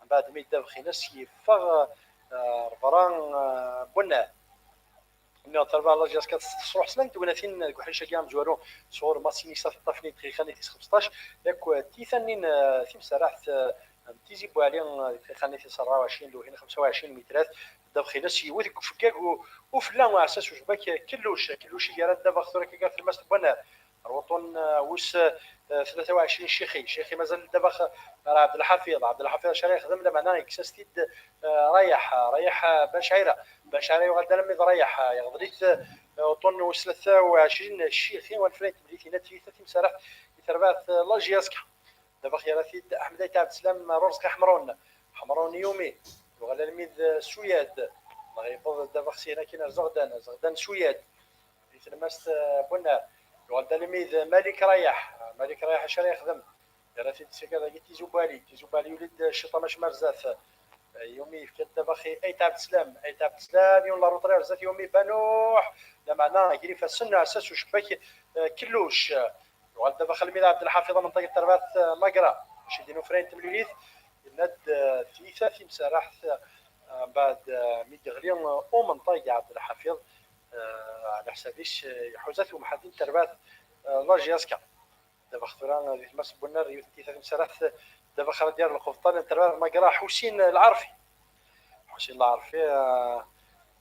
Mbeɛd mi ddabex-ines yeffeɣ, eh, ɣer berra, eh, Bunnar. Nniɣ-d terbaɛt n la J S K tesruḥ snat n tegnatin deg uḥric-agi amezwaru sɣur Masinisa, teṭṭef-nni dqiqa-nni tis xmesṭac, yak tiyita-nni n, eh, timserraḥt, eh, n Tizi Bouali, eh, deg dqiqa-nni tis rebɛa u ɛecrin, lewhi n xemsa u ɛecrin mitrat, ddabex-ines yewwet deg ufeggag u, ufella uɛessas ucebbak, eh, Kelluc. Kelluc i yerra ddabex tura akka gar tlemmast n Bunnar. Ɣer wuṭṭun, eh, wis, eh, tlata u ɛecrin Cixi. Cixi mazal ddabex ɣer Ɛebdelḥafiḍ. Ɛebdelḥafiḍ acu ara yexdem, lameɛna yekkes-as-t-id, eh, Rayeḥ. Rayeḥ, eh, Ben Chaira. Ben Chaira yuɣal-d alammi d Rayeḥ. Yeɣḍel-it, eh, uṭṭun wis tlata u ɛecrin Cixi, wanfra n temlilit, yenna-d tiyita timserraḥt i terbaɛt, eh, la J S K. Ddabex yerra-t-id Aḥmed Ayt Ɛebdeslam ar Urezqi Ḥemrun. Ḥemrun Yumi. Yuɣal almi d Suyad. Dɣa yewweḍ ddabex syin akkin ar Zeɣdan. Zeɣdan Suyad. Di tlemmast, eh, Bunnar. Yuɣal-d almi d Malik Rayeḥ. Malik Rayeḥ acu ara yexdem? Yerra-t-id seg dagi Tizi Bouali. Tizi Bouali yuli-d Ciṭam acmar zdat. Eh, Yumi yefka-d ddabex i Ayt Ɛebdeslam. Ayt Ɛebdeslam yiwen la rutri ar zdat Yumi Banuḥ. Lameɛna ger ifassen, ɛessas ucebbak, eh, Kelluc. Yuɣal ddabex almi d Ɛebdelḥafiḍ amenṭag n terbaɛt, eh, Magra. Aci d-inufra n temlilit. Yenna-d, eh, tiyita timserraḥt, eh, mbeɛd, eh, mi d-yeɣli, eh, umenṭag Ɛebdelḥafiḍ, eh, ɛla ḥsab-is, eh, iḥuza-t umḥaddi n terbaɛt, eh, la J S K. Ddabex tura, eh, di tlemmast n Bunnar, yiwet n tiyita timserraḥt, ddabex ara d-yerr lqebṭan n terbaɛt Magra, Ḥusin Lɛerfi. Ḥusin Lɛerfi, eh,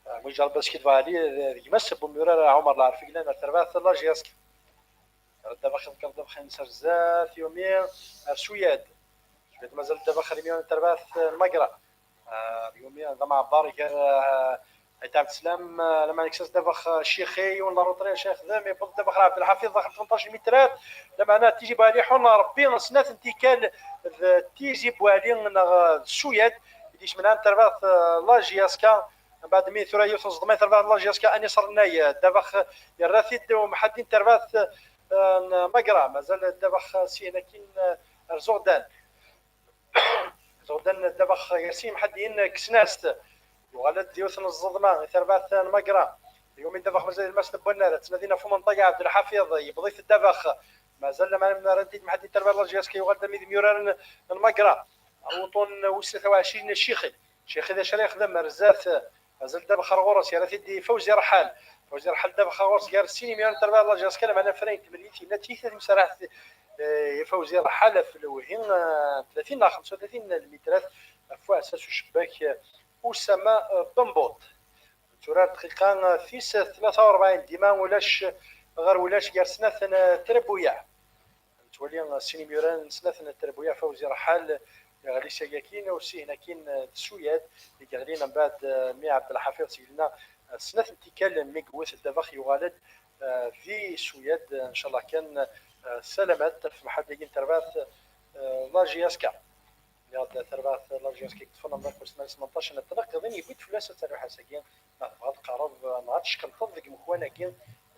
eh, mu ijerreb askit Bali, d, d gma-s n umyurar Ɛumer Lɛerfi yellan ar terbaɛt la J S K. Ddabex iḍegger ddabex-ines ar zdat Yumi ar Suyad. Suyad mazal ddabex ar imyuran n terbaɛt n Magra. Ah, Yumi d amɛebber gar, ah, Ayt Ɛebdeslam, ah, lama yekkes-as ddabex, ah, Cixi, yiwen la rutri, acu ara yexdem, yewweḍ ddabex ar Ɛebdelḥafiḍ daxel tmenṭac n lmitrat, lameɛna Tizi Bouali ḥun Rebbi snat n tikkal d Tizi Bouali neɣ d Suyad, i d-yesmenɛen terbaɛt, ah, la J S K. Mbeɛd mi tura yiwet n ẓḍma i terbaɛt n la J S K, Anis Rennay, ddabex yerra-t-id umḥaddi n terbaɛt, eh, n Magra. Mazal ddabex syin akkin, eh, ar Zuɣdan. Zuɣdan ddabex gar sin imḥaddiyen, kksen-as-t. Yuɣal-d d yiwet n ẓẓeḍma i terbaɛt n Magra. Yumi ddabex mazal ilmas n Bunnar, ttnadin ɣef umenṭag Ɛebdelḥafiḍ, yewweḍ-it ddabex. Mazal lameɛna rran-t-id mḥaddi n terbaɛt n la J S K, yuɣal-d almi d imyuraren n Magra. Ɣer wuṭṭun wis tlata u ɛecrin Cixi. Cixi d acu ara yexdem ar zdat? Mazal ddabex ɣer ɣur-s, yerra-t-id i Fawzi Rḥal. Fawzi Rḥal ddabex ɣer ɣur-s gar sin imyuran n terbaɛt n la J S K, lameɛna fren-it temlilit, yenna tiyita timserraḥt, eh, i Fawzi Rḥal ɣef lewhi, eh, tlatin neɣ xemsa u tlatin n lmitrat ɣef uɛessas ucebbak, eh, Usama, eh, Bembuṭ. Tura dqiqa, eh, tis tlata u rebɛin, dima ulac ɣer ulac gar snat n, eh, trebbuyaɛ. Nettwali sin imyuran n snat n trebbuyaɛ, Fawzi Rḥal yeɣli s agakin, usihen akin d Suyad i yeɣlin mbeɛd, eh, mi Ɛebdelḥafiḍ Siglina, eh, snat n tikkal mi yewwet ddabex yuɣal-d, eh, di Suyad, eh, ncallah kan, eh, salamat ɣef mḥaddi-agi n terbaɛt, eh, la J S K. Nniɣ-d terbaɛt la J S K i yeṭṭfen amḍiq usman smenṭac n tnaqiḍin, yewwi-d fell-as ad terbeḥ ass-agi, ma tebɣa ad tqerreb, eh, neɣ ad teckenṭeḍ deg umekwan-agi,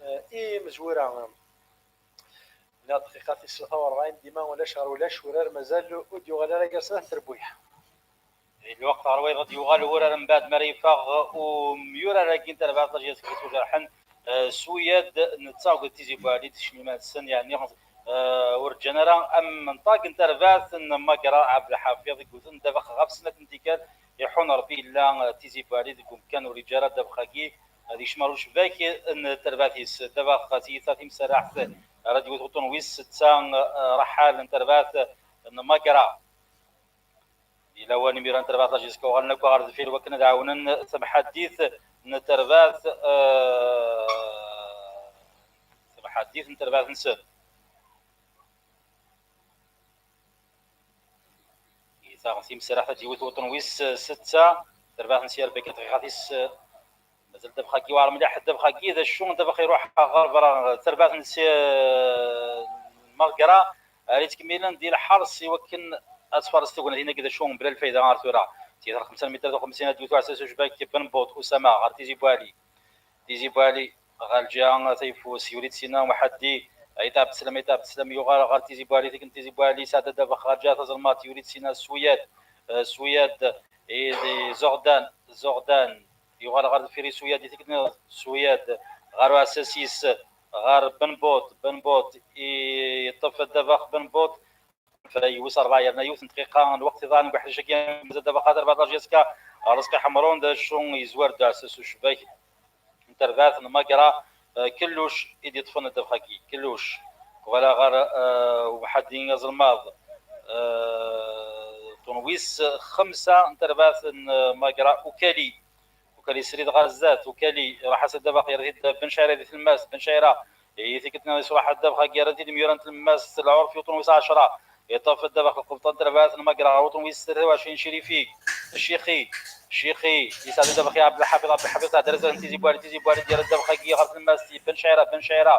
eh, imezwura. Nniɣ dqiqa tis tlata u rebɛin, dima ulac ɣer ulac, urar mazal ur d-yuɣal ara gar snat n trebbuyaɛ. Di lweqt ɣer wayeḍ ad yuɣal wurar mbeɛd mi ara yeffeɣ umyurar-agi n terbaɛt la J S K i t-ijerḥen, eh, Suyad, netta akked Tizi Bouali d ccmima-nsen, yeɛni, eh, ur ǧǧan ara amenṭag n terbaɛt n Magra Ɛebdelḥafiḍ i yewten ddabex ɣef snat n tikkal, iḥun Rebbi yella, eh, Tizi Bouali deg umkan ur yeǧǧi ara ddabex-agi ad yekcem ar ucebbak n terbaɛt-is. Ddabex tiyita timserraḥt ara d-yewwet uṭṭun wis setta, eh, Rḥal n terbaɛt n Magra. Di lawan imir n terbaɛt la J S K uɣalen akk ɣer deffir wakken ad ɛawnen tamḥaddit n terbaɛt, eh, smaḥ, ddit n terbaɛt-nsen. Taɣ timseraḥt ad d-yiwet wuṭṭun wis setta, terbaɛt n Sirbi dqiqat-is, eh, mazal ddabex-agi yewɛer mliḥ, ddabex-agi d acu, ddabex iruḥ ɣer berra, terbaɛt n Si-, Magra, ara yettkemmilen di lḥers i wakken ad tfares tegnatin-agi d acu, mebla lfayda ar tura. Tiyita xemsa mitar u xemsin ad d-iwet uɛessas ucbak Benbut Usama ɣer Tizi Buɛli. Tizi Buɛli ɣer lǧiha tayeffust, yuli-d Sina Muḥaddi, Ayt Ɛebdeslam, Ayt Ɛebdeslam yuɣal ɣer Tizi Buɛli, tikkelt n Tizi Buɛli, yesɛedda ddabex ɣer lǧiha tazelmaḍt, yuli-d Sina Suyad, eh, Suyad i, i Zuɣdan, Zuɣdan yuɣal ɣer deffir i Suyad, i tikkelt-nniḍen Suyad ɣer uɛessas-is, ɣer Benbut, Benbut i, yeṭṭef ddabex Benbut, Fray wis ṛebɛa yerna yiwet n dqiqa n lweqt iḍan deg uḥric-agi, mazal ddabex ɣer terbaɛt n J S K, Arezqi Ḥemrun d acu yezwar-d uɛessas ucbak n terbaɛt n Magra, eh, Kelluc i d-yeṭṭfen ddabex-agi, Kelluc. Wala ɣer, eh, Uḥaddi azelmaḍ, eh, ṭun wis xemsa n terbaɛt n, eh, Magra, Ukali. Ukali srid ɣer zdat, Ukali iruḥ-as ddabex, yerra-t-id Ben Cɛira di tlemmast, Ben Cɛira i tikkelt-nniḍen yesruḥ ddabex-agi, yerra-t-id imyura n tlemmast, Lɛurfi uṭun wis ɛecṛa, yeṭṭef ddabex lqebṭa n terbaɛt n Magra ɣer uṭun wis tlatin u ɛecrin, Cirifi, Cixi, Cixi, yesɛed ddabex i Ɛebdelḥafiḍ, Ɛebdelḥafiḍ tɛedda-as Tizi Buɛli, Tizi Buɛli d-yerra ddabex-agi ɣer tlemmast, Ben Cɛira, Ben Cɛira,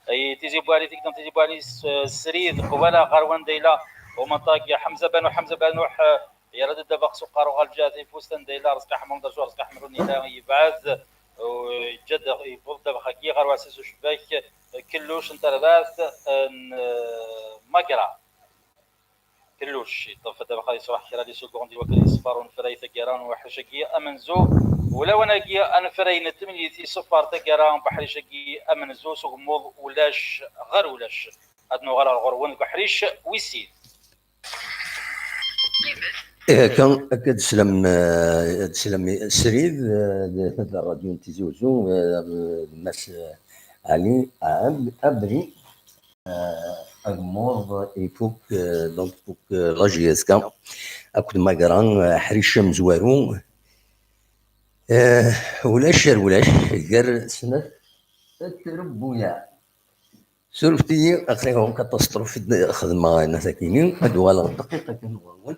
i Tizi Buɛli, tikkelt n Tizi Buɛli s-, srid, qbala ɣer wanda yella umenṭag Ḥemza Banuḥ, Ḥemza Banuḥ, yerra-d ddabex s uqerru ɣer lǧiha tayeffust anda yella Arezqi Ḥemrun, d acu Arezqi Ḥemrun yella yebɛed, u yeǧǧa-d, yewweḍ ddabex-agi ɣer uɛessas ucbak, Kelluc n terbaɛt n, eh, Magra. Kelluc yeṭṭef ddabex, yesruḥ kra n les secondes i wakken yeṣfer unefray taggara n uḥric-agi amenzu. Ulawen-agi anefray n temlilit iṣeffer taggara n uḥric-agi amenzu s ugemmuḍ ulac ɣer ulac. Ad nuɣal ɣer ɣur-wen deg uḥric wis sin. Ihi akka, akka ad teslam, eh, ad teslam srid, eh, d, d ṛṛadyu n Tizi Uzzu, eh, Mass, eh, Ali Ab-, Abri, eh, agemmuḍ ifuk, eh, donc ifuk, eh, la J S K akked Magra, eh, aḥric amezwaru. Eh, ulac ar ulac, gar snat trebbuyaɛ. Surfet-iyi, aql-i ɣur-m catastrophe i d-xedmeɣ ayen akini, ad uɣaleɣ dqiqa kan ɣur-wen.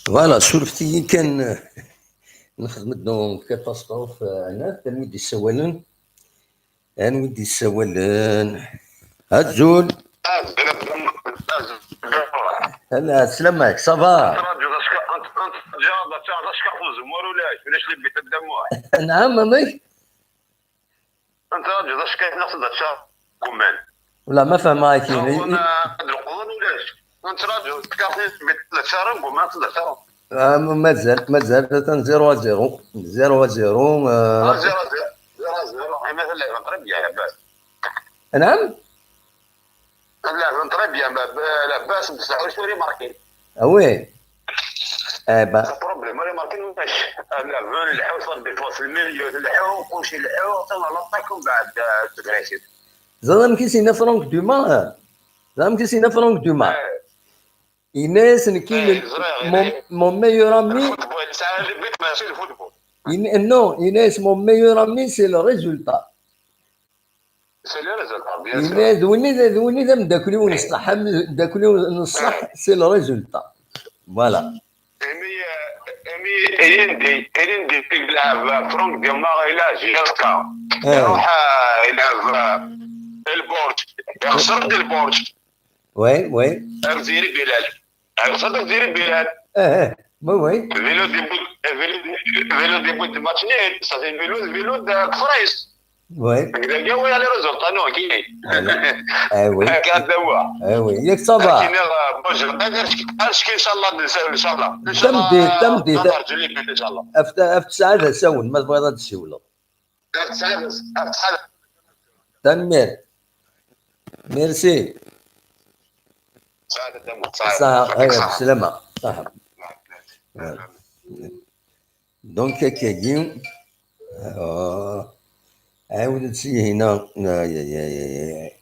Voilà, surfet-iyi kan, nexdem-d donc catastrophe, eh, anat, anwi d-yessawalen? Anwi d-yessawalen? Azul. Ala, sslam-ik, ça va? Antraǧu d acka-, ant-, antraǧu d acka-, d ackafu zemur ulac, ulac lebbi tadda muḥ. Naɛam, amek? Antraǧu d acka-, neɣ d acka guman. Wala, ma fehmeɣ akini. Ad d-leqḍen ulac. Antraǧu d acka-, d acka guman, d acka. Ah, ma-, mazal, mazal, atan zéro à zéro. Zéro à zéro, euh, ah, zéro à zéro, zéro à zéro. Eh, mais lɛiben très bien, Labas. Naɛam? Lɛiben très bien, Lab-, Labas, بصح واش ريماركي؟ Ah oui. Eh ben. Le problème, ريماركي واش؟ Lɛiben lḥu, صار des fois في الميليو، lḥu، كلشي lḥu، حتى لا طاك ومن بعد، آه، تدريسيت. زعما كي سينا فرانك دوما، زعما كي سينا فرانك دوما. Eh. Ines, nekk, eh, ẓriɣ, mon, ẓriɣ. Mon meilleur ami. Football, ça, le but, ماشي le football. In-, non, Ines, mon meilleur ami, c'est le résultat. C'est le résultat, bien sûr. Ines, d win i d, d win i d ameddakel-iw n ṣṣeḥ, ameddakel-iw n ṣṣeḥ, eh, c'est le résultat. Voilà. Imi, eh, imi, ilindi, ilindi, ilindi, يلعب فرانك دوما إلى J S K. Eh. يروح، آه، يلعب، آه، البورج. يخسر البورج. Oui, oui. Amziri Bilal. Ɛerfeḍ Amziri Bilal. Eh, eh, oui, oui. Vélo des Bou-, vélo, vélo des Bou-, match nul, ça fait vélo, vélo de Kfrais. Oui. Dagi, oui, les résultats, non, qui est. Eh, oui. Regarde, ouais. Eh, oui. Yak ça va. Qui n'est, euh, bon, je, est-ce que, إن شاء الله, إن شاء الله. إن شاء الله, tameddit, tameddit. Ɣef, ɣef tesɛa d asawen, ma tebɣiḍ ad d-ssiwleḍ. Ɣef tesɛa d, ɣef tesɛa d. Tanemmirt. Merci. Saɛa, aya, bselama. Saɛa. Donc, akkagi, euh, ɛiwed-d si hina. Ay, ay, ay, ay, ay.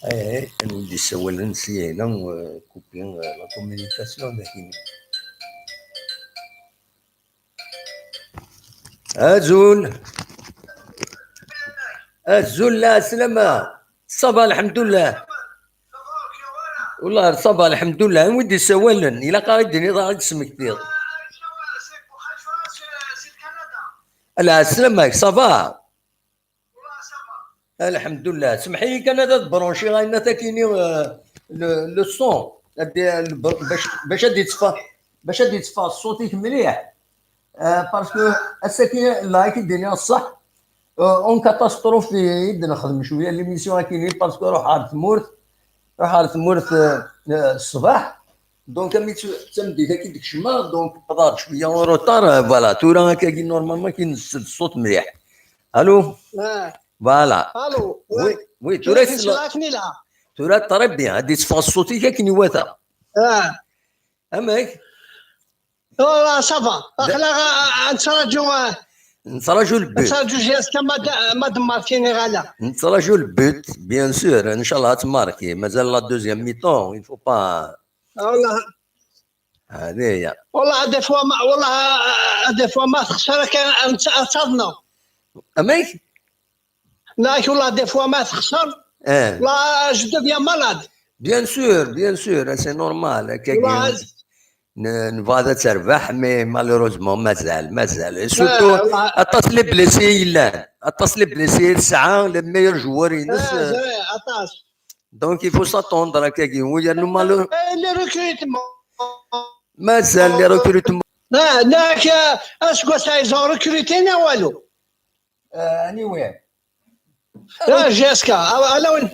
Ay, ay, anwa i d-yessawalen si hina, euh, couper, euh, la communication, d akini. Azul. Azul, la, slama. Ça va, lḥemdullah. Wallah, ça va, lḥemdullah. Anwa i d-yessawalen? Ilaq ad d-tiniḍ, ad d-tesmektiḍ. Ala, slama-k, ça va? Lḥemdullah. Semḥ-iyi kan ad, ad branchiɣ ayen akini, euh, le, le son. Ad, le, bac, bac ad yettfa-, bac ad yetteffeɣ ṣṣut-ik mliḥ. Euh, parce que ass-agi, la, ad k-id-iniɣ ṣṣeḥ, euh, en catastrophe i, i d-nexdem cwiya l'émission akini, parce que ruḥ ɣer tmurt, ruḥ ɣer tmurt, euh, euh, ṣṣbeḥ. Donc, am i d tameddit akkin d-kecmeɣ, donc, wwḍeɣ-d cwiya en retard, euh, voilà. Tura akkagi, normalement, ad k-id-nessel ṣṣut mliḥ. Allô? Ah. Voilà. Allô? Oui, oui, tura tura tesla-, tesla-, tura très bien. Ad d-yetteffeɣ ṣṣut-ik akken iwata. Ah. Amek? Voilà, ça va. Aql-aɣ, ah, nettraǧu, ah, nettraǧu le but. Nettraǧu jusqu'à ma d-, ma d-marquer neɣ ala. Nettraǧu le but, bien sûr. Inchallah, ad tmarki. Mazal la deuxième mi-temps, il faut pas. Voilà. هذه هي. والله des fois ما، والله، آه، des fois ما تخسر كان أنت أصابنا. أميك؟ لا، والله des fois ما تخسر. إيه. لا، je deviens malade. Bien sûr, bien sûr, c'est normal. هكاك والله. ن-، نبغى تربح، mais malheureusement مازال، مازال. Surtout والله. Aṭas les blessés يلان. Aṭas les blessés تسعة، les meilleurs joueurs ينس. آه، c'est vrai، أطاس. Donc, il faut s'attendre هكاكي. ويا نو مالو. آه، les recrutements. مازال les recrutements. لا، لا، كا-، أسكو سا، ils ont recruté نا والو. آه، anyway. لا، جي اس كا، أو-، ألا وين؟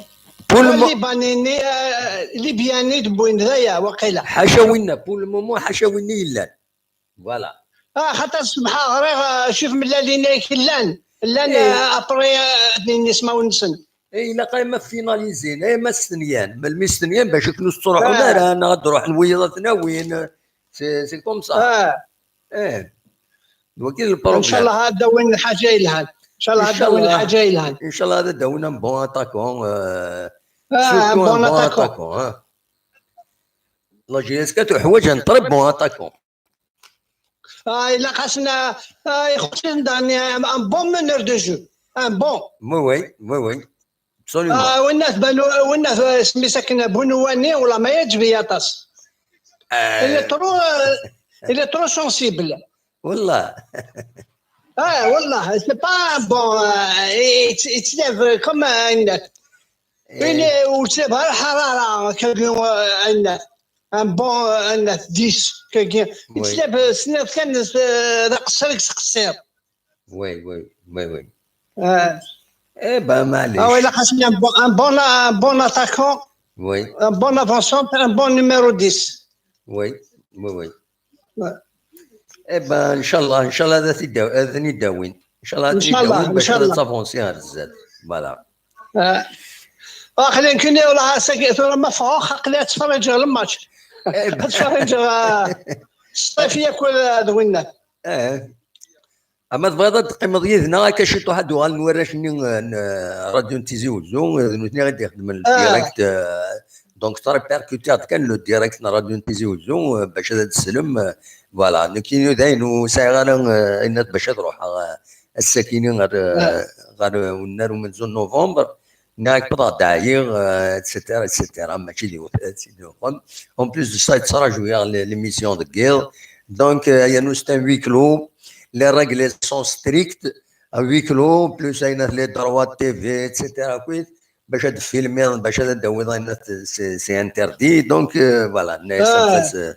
Pour le mo-، ليباني، ني-، آه، ليبياني دبوين ذايا، وقيلا. حاشا وينا، pour le moment، حاشا وين يلان. Voilà. آه، خاطر الصبح غريغ، آه، شوف من لا لينيك لان، لان، إيه. آه، أبري، آه، أدني نسمع ونسن. إيه، إلا قايمة فيناليزين، إيه، ما ستنيان، ما الميستنيان باش يكونوا تروحوا آه. لا، لا، أنا غاد نروح نويض ثناوين، c'est، c'est comme ça. آه. إيه. وكاين إن شاء البروبليم. الله هذا وين الحاجة يلهان. إن شاء الله إن هذا شاء وين الله. الحاجة يلهان. إن شاء الله هذا داونا un bon attaquant، آه. آه، surtout un bon attaquant. Un bon attaquant، آه. La J S K تحوج un très bon attaquant. آه، إلا خاصنا، آه، يخصنا داني، آه، un bon meneur de jeu. Un bon. Oui, oui, oui, oui. Absolument. آه، والناس بانو-، والناس سمي ساكن بنواني ولا ما يعجبني أطاس. آه. Il est trop، آه، il est trop sensible. والله. آه، والله، c'est pas bon، آه، يت-، يتلعب comme، آه، الناس. إيه. Il est، وتلعب على الحرارة، كيما، آه، الناس. Un bon، آه، الناس، dix، كي-، كي-، oui. يتلعب سنة كان، آه، ذا قصير، قصير. Oui, oui, oui, oui. آه. إيه، با، معليش. آه، وإلا خاصني un bon، un bon، un bon attaquant. Oui. Un bon avant-centre، un bon numéro dix. Oui, oui, oui. Ouais. إيه، با، إن شاء الله، إن شاء الله هذا تيداو-، هذا نيداوين. إن شاء الله إن شاء الله، تيداوين إن باش شاء الله. تافونسي على الزاد. Voilà. آه. آه، خلينا نكمل، والله ساكي ثورة ما فوق، خليها تتفرج على الماتش. إيه، با. تتفرج على الصيف ياكل هذا وين. إيه. أما تبغيض ad teqqimeḍ yid-neɣ akka ciṭuḥ ad d-uɣalen warrac-nni n, n Radio n Tizi Uzzu, d nutni i d-ixedmen le direct, euh, donc trépercutiɣ-d kan le direct n Radio n Tizi Uzzu, euh, bac ad d-teslem, euh, voilà, nekkini dayen ur sɛiɣ ara, euh, ayen bac ad ruḥeɣ, euh, ass-akini ɣer, euh, ɣer, euh, unnar umenzu n novembre. Nniɣ-ak wwḍeɣ-d ɛyiɣ, euh, et cetera, et cetera. Mačči d yiwet, euh, d yiwet. En plus de ça, yettraǧu-yaɣ l-, l'émission deg yiḍ. Donc, euh, yernu c'est un huis clos. Les règles sont strictes. Un huis clos, plus ayen les droits de T V, et cetera. Akk, bac ad tfilmiḍ, bac ad d-tawiḍ ayen, c'est, c'est interdit. Donc, euh, voilà, nenna-yas anef-as, euh,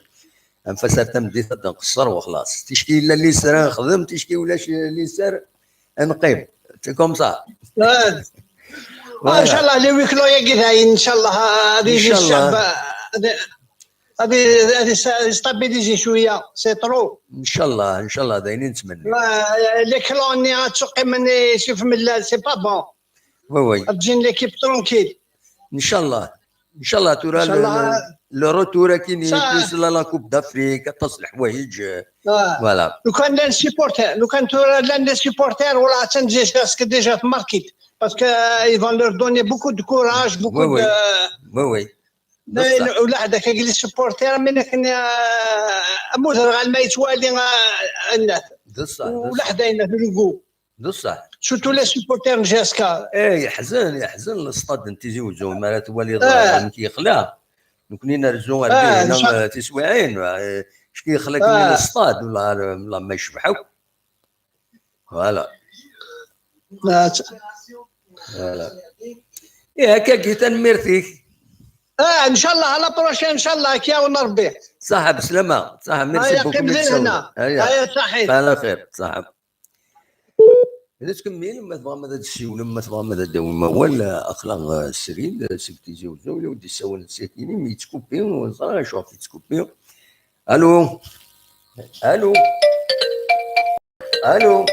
anef-as ar tameddit ad nqeṣṣer, wexlaṣ. Ticki yella liser ad nexdem, ticki ulac liser ad neqqim. C'est comme ça. آه. Voilà. إن شاء الله les huis clos ياكي داين، إن شاء الله، آه، هذه إن شاء الله. الشعب، آه، هذه، هذه، هذه س-، stabiliser شوية، c'est trop. إن شاء الله، إن شاء الله، داين نتمنى. آه، les clos ني غتسوقي مني شوف من لا، c'est pas bon. وي وي. تجي ليكيب ترونكيل. ان شاء الله، ان شاء الله. ترى ان شاء الله. لو روتور كاين، بليس لا، لا كوب دافريك، اطاس الحوايج. آه. فوالا. لو كان لان سيبورتير، لو كان ترى لان سيبورتير ولا تنجي جاسك ديجا في ماركيت، باسكو ils vont leur donner beaucoup de courage، beaucoup وي وي. وي وي. ولا حدا كيجي لي سيبورتير، مي لكن اموت غير ما يتوالي الناس. بصح، ولا حدا ينهلكو. بصح. سورتو لي سيبورتير جاسكا. ايه، يحزن، يحزن الاستاد نتي تيزي وزو، ما راه توالي آه. كي يخلع. نكوني نرزو آه، هنا تسويعين، آه، اش كي يخلق آه. الاستاد، والله، والله ما يشبحوك. فوالا. فوالا. ايه، هكا كي تنميرتيك. اه، ان شاء الله على بروشين، ان شاء الله كي يعاون ربي. صح، بسلامة، صح، ميرسي بوكو. هيا، قيم لي هنا. هيا، صحيت. على خير، صح. اذا تكمل، ما تبغى ما تسيولم، ما تبغى ما تداوي ما ولا اخلاق السريد سكتي زوزو، ولا ودي سوى ساكنين، مي تكوبي، وصا شوف تكوبي. الو. الو. الو.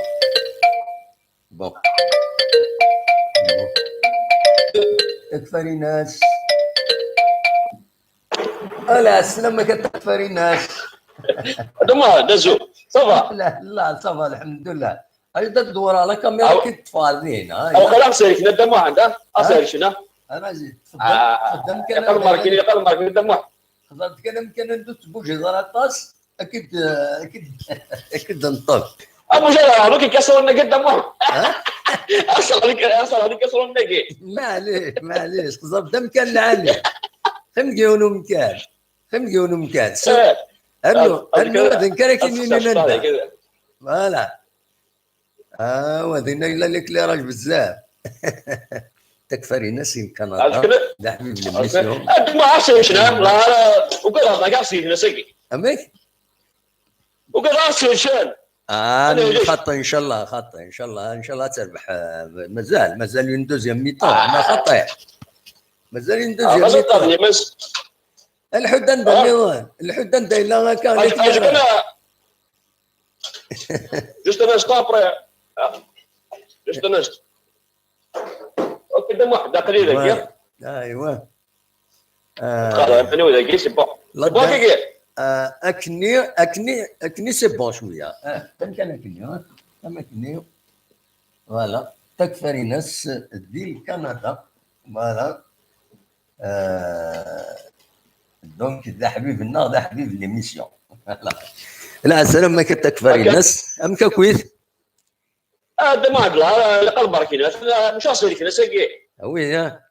بون. بون. تكفى لي ناس. لا، السلام ما كتكفى لي ناس. دوما دازو، صافا. لا لا، صافا الحمد لله. ايضا تدور على كاميرا كي تفارنين، ها. او خلاص سيرك ندم واحد، ها؟ اصير شنو؟ انا زيد. آه، يقل ماركين، يقل ماركين، ندم واحد. خضرت كان يمكن ندوز بوجه ضرطاس. اكيد، اكيد، اكيد نطق. ابو جهل، هذوك يكسروا النقد دم واحد. اصلا هذيك، اصلا هذيك يكسروا النقد. معليش، معليش، خزر دم كان العالي. خم ديونو مكان. خم ديونو مكان. سو-، إيه. امنو، هذا، امنو، هذا، هذا كان كيمينو هذا نندا. كذا. فوالا. اه، وهذينا الا ليكليراج بزاف. تكفى لينا سين كندا. عرفت كده؟ لا حبيب عرفت كده؟ الميسيون. قد ما عرفت شنو؟ لا، لا، وقال هذا قاعد سيدنا سقي. امك؟ وقال عرفت شنو؟ آه، أنا ليش؟ خطي ان شاء الله، خطي ان شاء الله، ان شاء الله تربح. آه، مازال، مازال اون دوزيام ميطون، آه. ما خطي. مازال اون آه، دوزيام مازال ميطون. طافني، مس-، الحدان آه. دايما، الحدان دايما هكا، آه، ليك آه، يا راه. جوست انا شطا ابري. آه. جوست انا شطا. اوكي، دم واحد، قليل هكا. ايوا. آه. خلاص، يعني ولا كي سي بون. لا سي بون دا-، كي كي. آه، اكني، اكني، اكني سي بون شويه. اه، كان، كان اكني، ها. كان اكني. فوالا. تكفى لينا س-، ديال كندا. فوالا. آه، دونك، ذا حبيبنا، ذا حبيب ليميسيون. لا، سلام، ما كتكفى هكا. لينا س-، ام كاكويت. آه، دم واحد، لا، لا، قلب بركينا. لا، مش اصير كنا ساكي. وي، ها.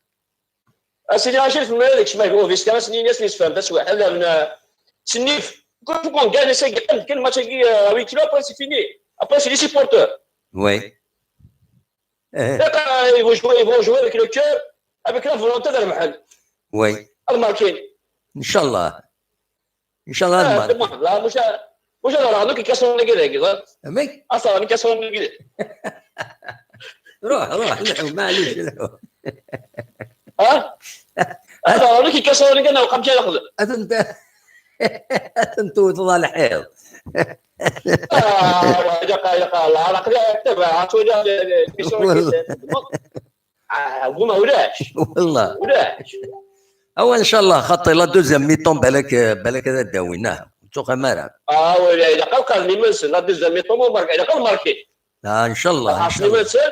اسيدي، عشرة في المية داك الشمال، هو فيسكا، سنين ياس نسفهم، تسوي حل من سنيف. كل فوق كان ساكي، كان، كان ماتش كي، آه، وي كيلو، ابري سي فيني. ابري سي لي سيبورتور. وي. إيه. Ils vont jouer, ils vont jouer avec le cœur, avec la volonté de ربحان. وي. الماركين. ان شاء الله. ان شاء الله آه، الماركين. دم واحد، لا، مش، مش انا راه كي كسروني كذا كذا. امك؟ اصلا كي كسروني كذا. روح، روح، لحو، معليش، لحو. ها؟ اصلا كي كسروني كذا وقام جاي ياخذ. انت، انت وطلع الحيض. آه، يقال، يقال، على قد تبع، عرفت ولا، آه، هو ما ولاش. والله. ولاش. او ان شاء الله، خاطر لا دوزيام ميطون بالك، بالك هذا داويناه. توقع مالا. اه، ولا اذا قال، قال لي منسن، لا دوزيام ميطون، ومارك، اذا قال ماركي. آه، ان شاء الله، ان شاء الله. منسن،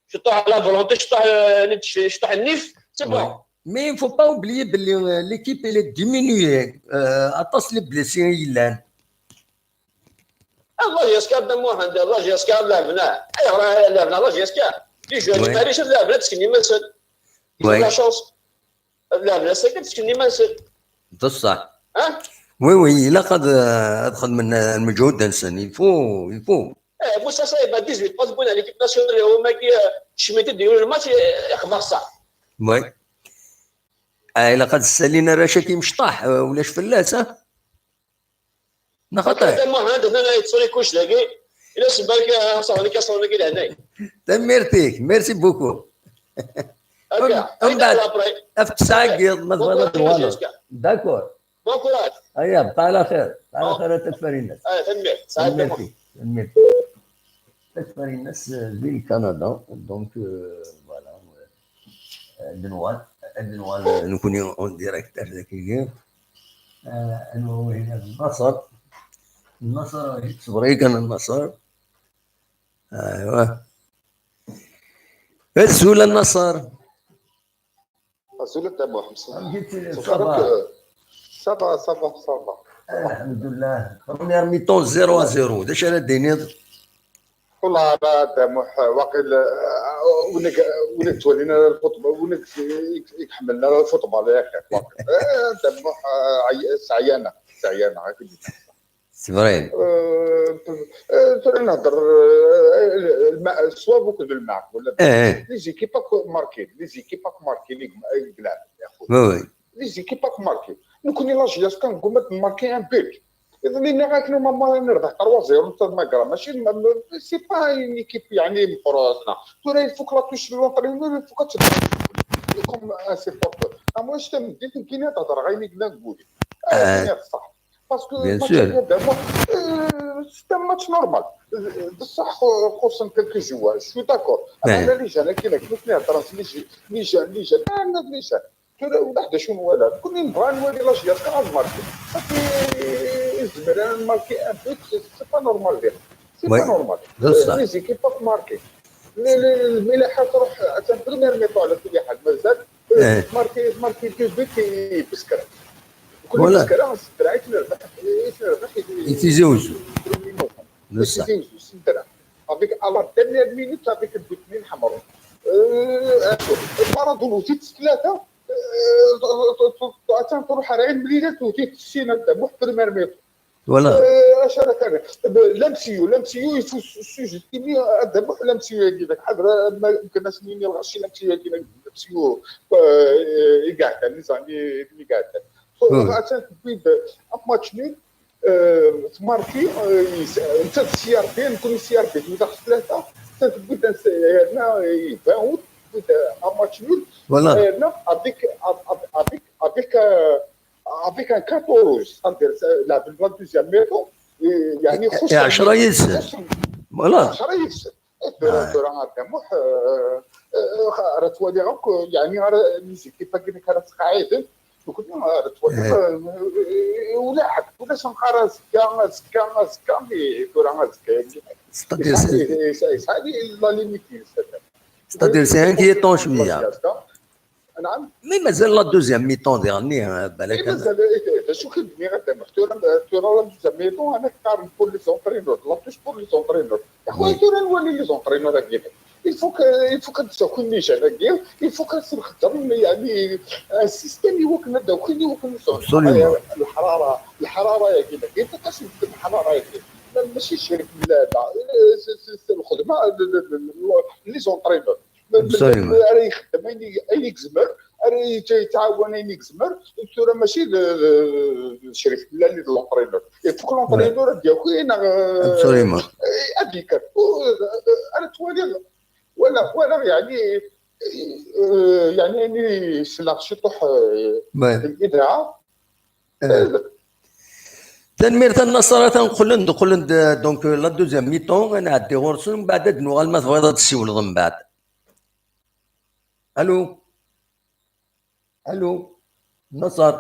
شطح على فولونتي، شطح، آه، شطح النيف، سي بون. مي فو با اوبليي بلي، آه، ليكيب الي ديمينيي، آه، اطاس لي بليسي يلان. الله يسكر دم محمد، الله يسكر لعبنا. اي راه لعبنا، الله يسكر. لي جون وي. ماريش لعبنا تسكني ما نسد. وي. لا شونس. لعبنا سكت تسكني ما نسد. بصح. ها؟ وي، وي، الا قد، آه، ادخل من، آه، المجهود دنسن، يفو، يفو. ايه، موسى صايب، ديزويت، قد بونا ليكيب ناسيونال، هو ما كي، آه، شميت ديال الماتش، آه، يخبر صح. وي. آه، الا قد سالينا راه شاكي مشطاح، آه، ولاش فلاس، ها؟ نخطي. هذا ما عندنا، لا يتصل كلش داكي. الا سبالك، آه، صافي، كاصون لك لهنايا. تنميرتيك، ميرسي بوكو. هكا. أم، أم بعد، أفك ساقي، ما تبغى تقول. داكور. بون كوراج. ايا، بقى على خير، بقى على خير، تكفى لينا. اه، تنمير. سعيد تنميرتيك، تنميرتيك. تكفى لينا، في كندا، دونك، آه، فوالا. Ad nuɣal, ad nuɣal, eh, nekkni en direct ar daki. Eh, anwa wihin? Nnaṣer. Nnaṣer, ṣber kan a Nnaṣer. Aywa. Azul a Nnaṣer. Azul a Dda Muḥ. Amek i tettiliḍ? Ça va, ça va, ça va, ça va. Alḥemdullah. Première mi-temps zéro à zéro. D acu ara d-tiniḍ? Wallah, a Dda Muḥ, waqil, eh, win i, win i yettwalin ara lfutbal, win i, i, i iḥemmlen ara lfutbal, yak, waqil. Eh, a Dda Muḥ, eh, ɛy-, seɛyana, seɛyana, akken. C'est vrai. Eh, eh, tura nehder, eh, lma-, ṣṣwab akked lmeɛqul. Eh, eh. Les équipes akk marquées, les équipes akk marquées, les, les, les, Oui, oui. Les équipes akk marquées. Nekkni, la J S K, negguma ad nmarki un but. Iḍelli nniɣ-ak, normalement, ad nerbeḥ trois zéro, netta d Magra. Mačči, ma, ma, c'est pas une équipe, yeɛni, meqqret, neɣ. Tura, il faut que la touche de l'entraîneur, il faut que tu-, comme un supporter. Ah, moi, je t'aime, dis-le, nekkini ad hedreɣ ayen i yellan deg wul-iw. Ah, ayen i ṣṣeḥ. Parce que bien sûr. Match-agi, d amu-, euh, c'est un match normal. Euh, بصح, euh, خصوصا quelques joueurs, je suis d'accord. أما les jeunes, كي نكمل نهضر les jeunes, les jeunes, les jeunes, أنا les jeunes. Tura, ulac d acu nwala. Nekkni nebɣa nwali la J S K ad marki. Safi, nezmer ad nmarki un but, c'est, c'est pas normal, bien. C'est pas normal. Les équipes pas marquées. Les, les, les, الملاحة تروح, atan première mi-temps على كل حال مازال. تماركي، تماركي deux buts, يبسكر. كل يبسكر، سدرا يتنربح، يتنربح, يتيزي وزو. يتيزي وزو، سدرا. Avec, à la dernière minute, avec البوت من حمر. آه، مارادونا وزيد ثلاثة. آه، ت-، ت-، ت-، ت-، تروح على المليلات وزيد السينات تاع واحد première mi-temps. Voilà. آه، اش راك انا؟ ب-، لامسيو، لامسيو يفوز السوجي كيمي، هذا مو لامسيو يجي لك. حضر ما يمكن الناس مين يلغى شي لامسيو يجي لك. لامسيو، آه، يقعد، يعني، زاني، يقعد. عشان تبيد ماتش نول، آه، تماركي، آه، يس-، انت السي ار بي، نكون السي ار بي، تبدا ثلاثة، انت تبيد هنا يباوت، تبيد ماتش نول. Voilà. هنا افيك، افيك، افيك، آه، avec un quatorze, c'est-à-dire, c'est la, la deuxième mi-temps, يعني خصوصا عشرة يدسن. Voilà. عشرة يدسن. ثورة، ثورة غادي موح، آه، آه، راه توالي غوك، يعني، راه les équipes كيما كانت قاعدين، قلت لهم، آه، راه توالي، آه، ولا حد، ولا شنقارة زكا، زكا، زكا، mais ثورة زكا، يعني. C'est-à-dire, c'est, c'est, c'est, c'est, la limite, c'est-à-dire. C'est-à-dire, c'est inquiétant شوية. نعم. Mais مازال la deuxième mi-temps ديالني، آه، بالك. إيه، مازال، إيه، إيه، شو كي دمي غدا محترم، آه، ترى la deuxième mi-temps، أنا كارم pour les entraîneurs، la touche pour les entraîneurs. يا خويا، oui. ترى نولي les entraîneurs هكذا. Il faut que, il faut que تساكن نيشان هكذا، il faut que نخدم، يعني، un système يوكلنا داخل، يوكلنا. Absolument. الحرارة، الحرارة هكذا، il faut que نخدم الحرارة هكذا. ما-، ماشي شريك، لا، لا. إيه، c'est, c'est, c'est الخدمة، ال-، ال-، ال-، ال-، les entraîneurs. Absolument. راه يخدم اين، اين يزمر، راه يت-، يتعاون اين يزمر. ثورة ماشي ل-، ل-، لشريك، لا، لي لونترينور. Il faut que l'entraîneur ديالك وين، آه، Absolument. آه، هذيك. و-، آه، انا توالي ولا، ولا يعني، آه، يعني، يعني سلاغ شي طوح، آه، الإذاعة. آه. Tanemmirt a Nnaṣer, atan qqlen-d, qqlen-d, donc, la deuxième mi-temps, ad nɛeddi ɣur-sen, mbeɛd ad d-nuɣal ma tebɣiḍ ad d-tessiwleḍ mbeɛd. Allô? Allô? Nnaṣer?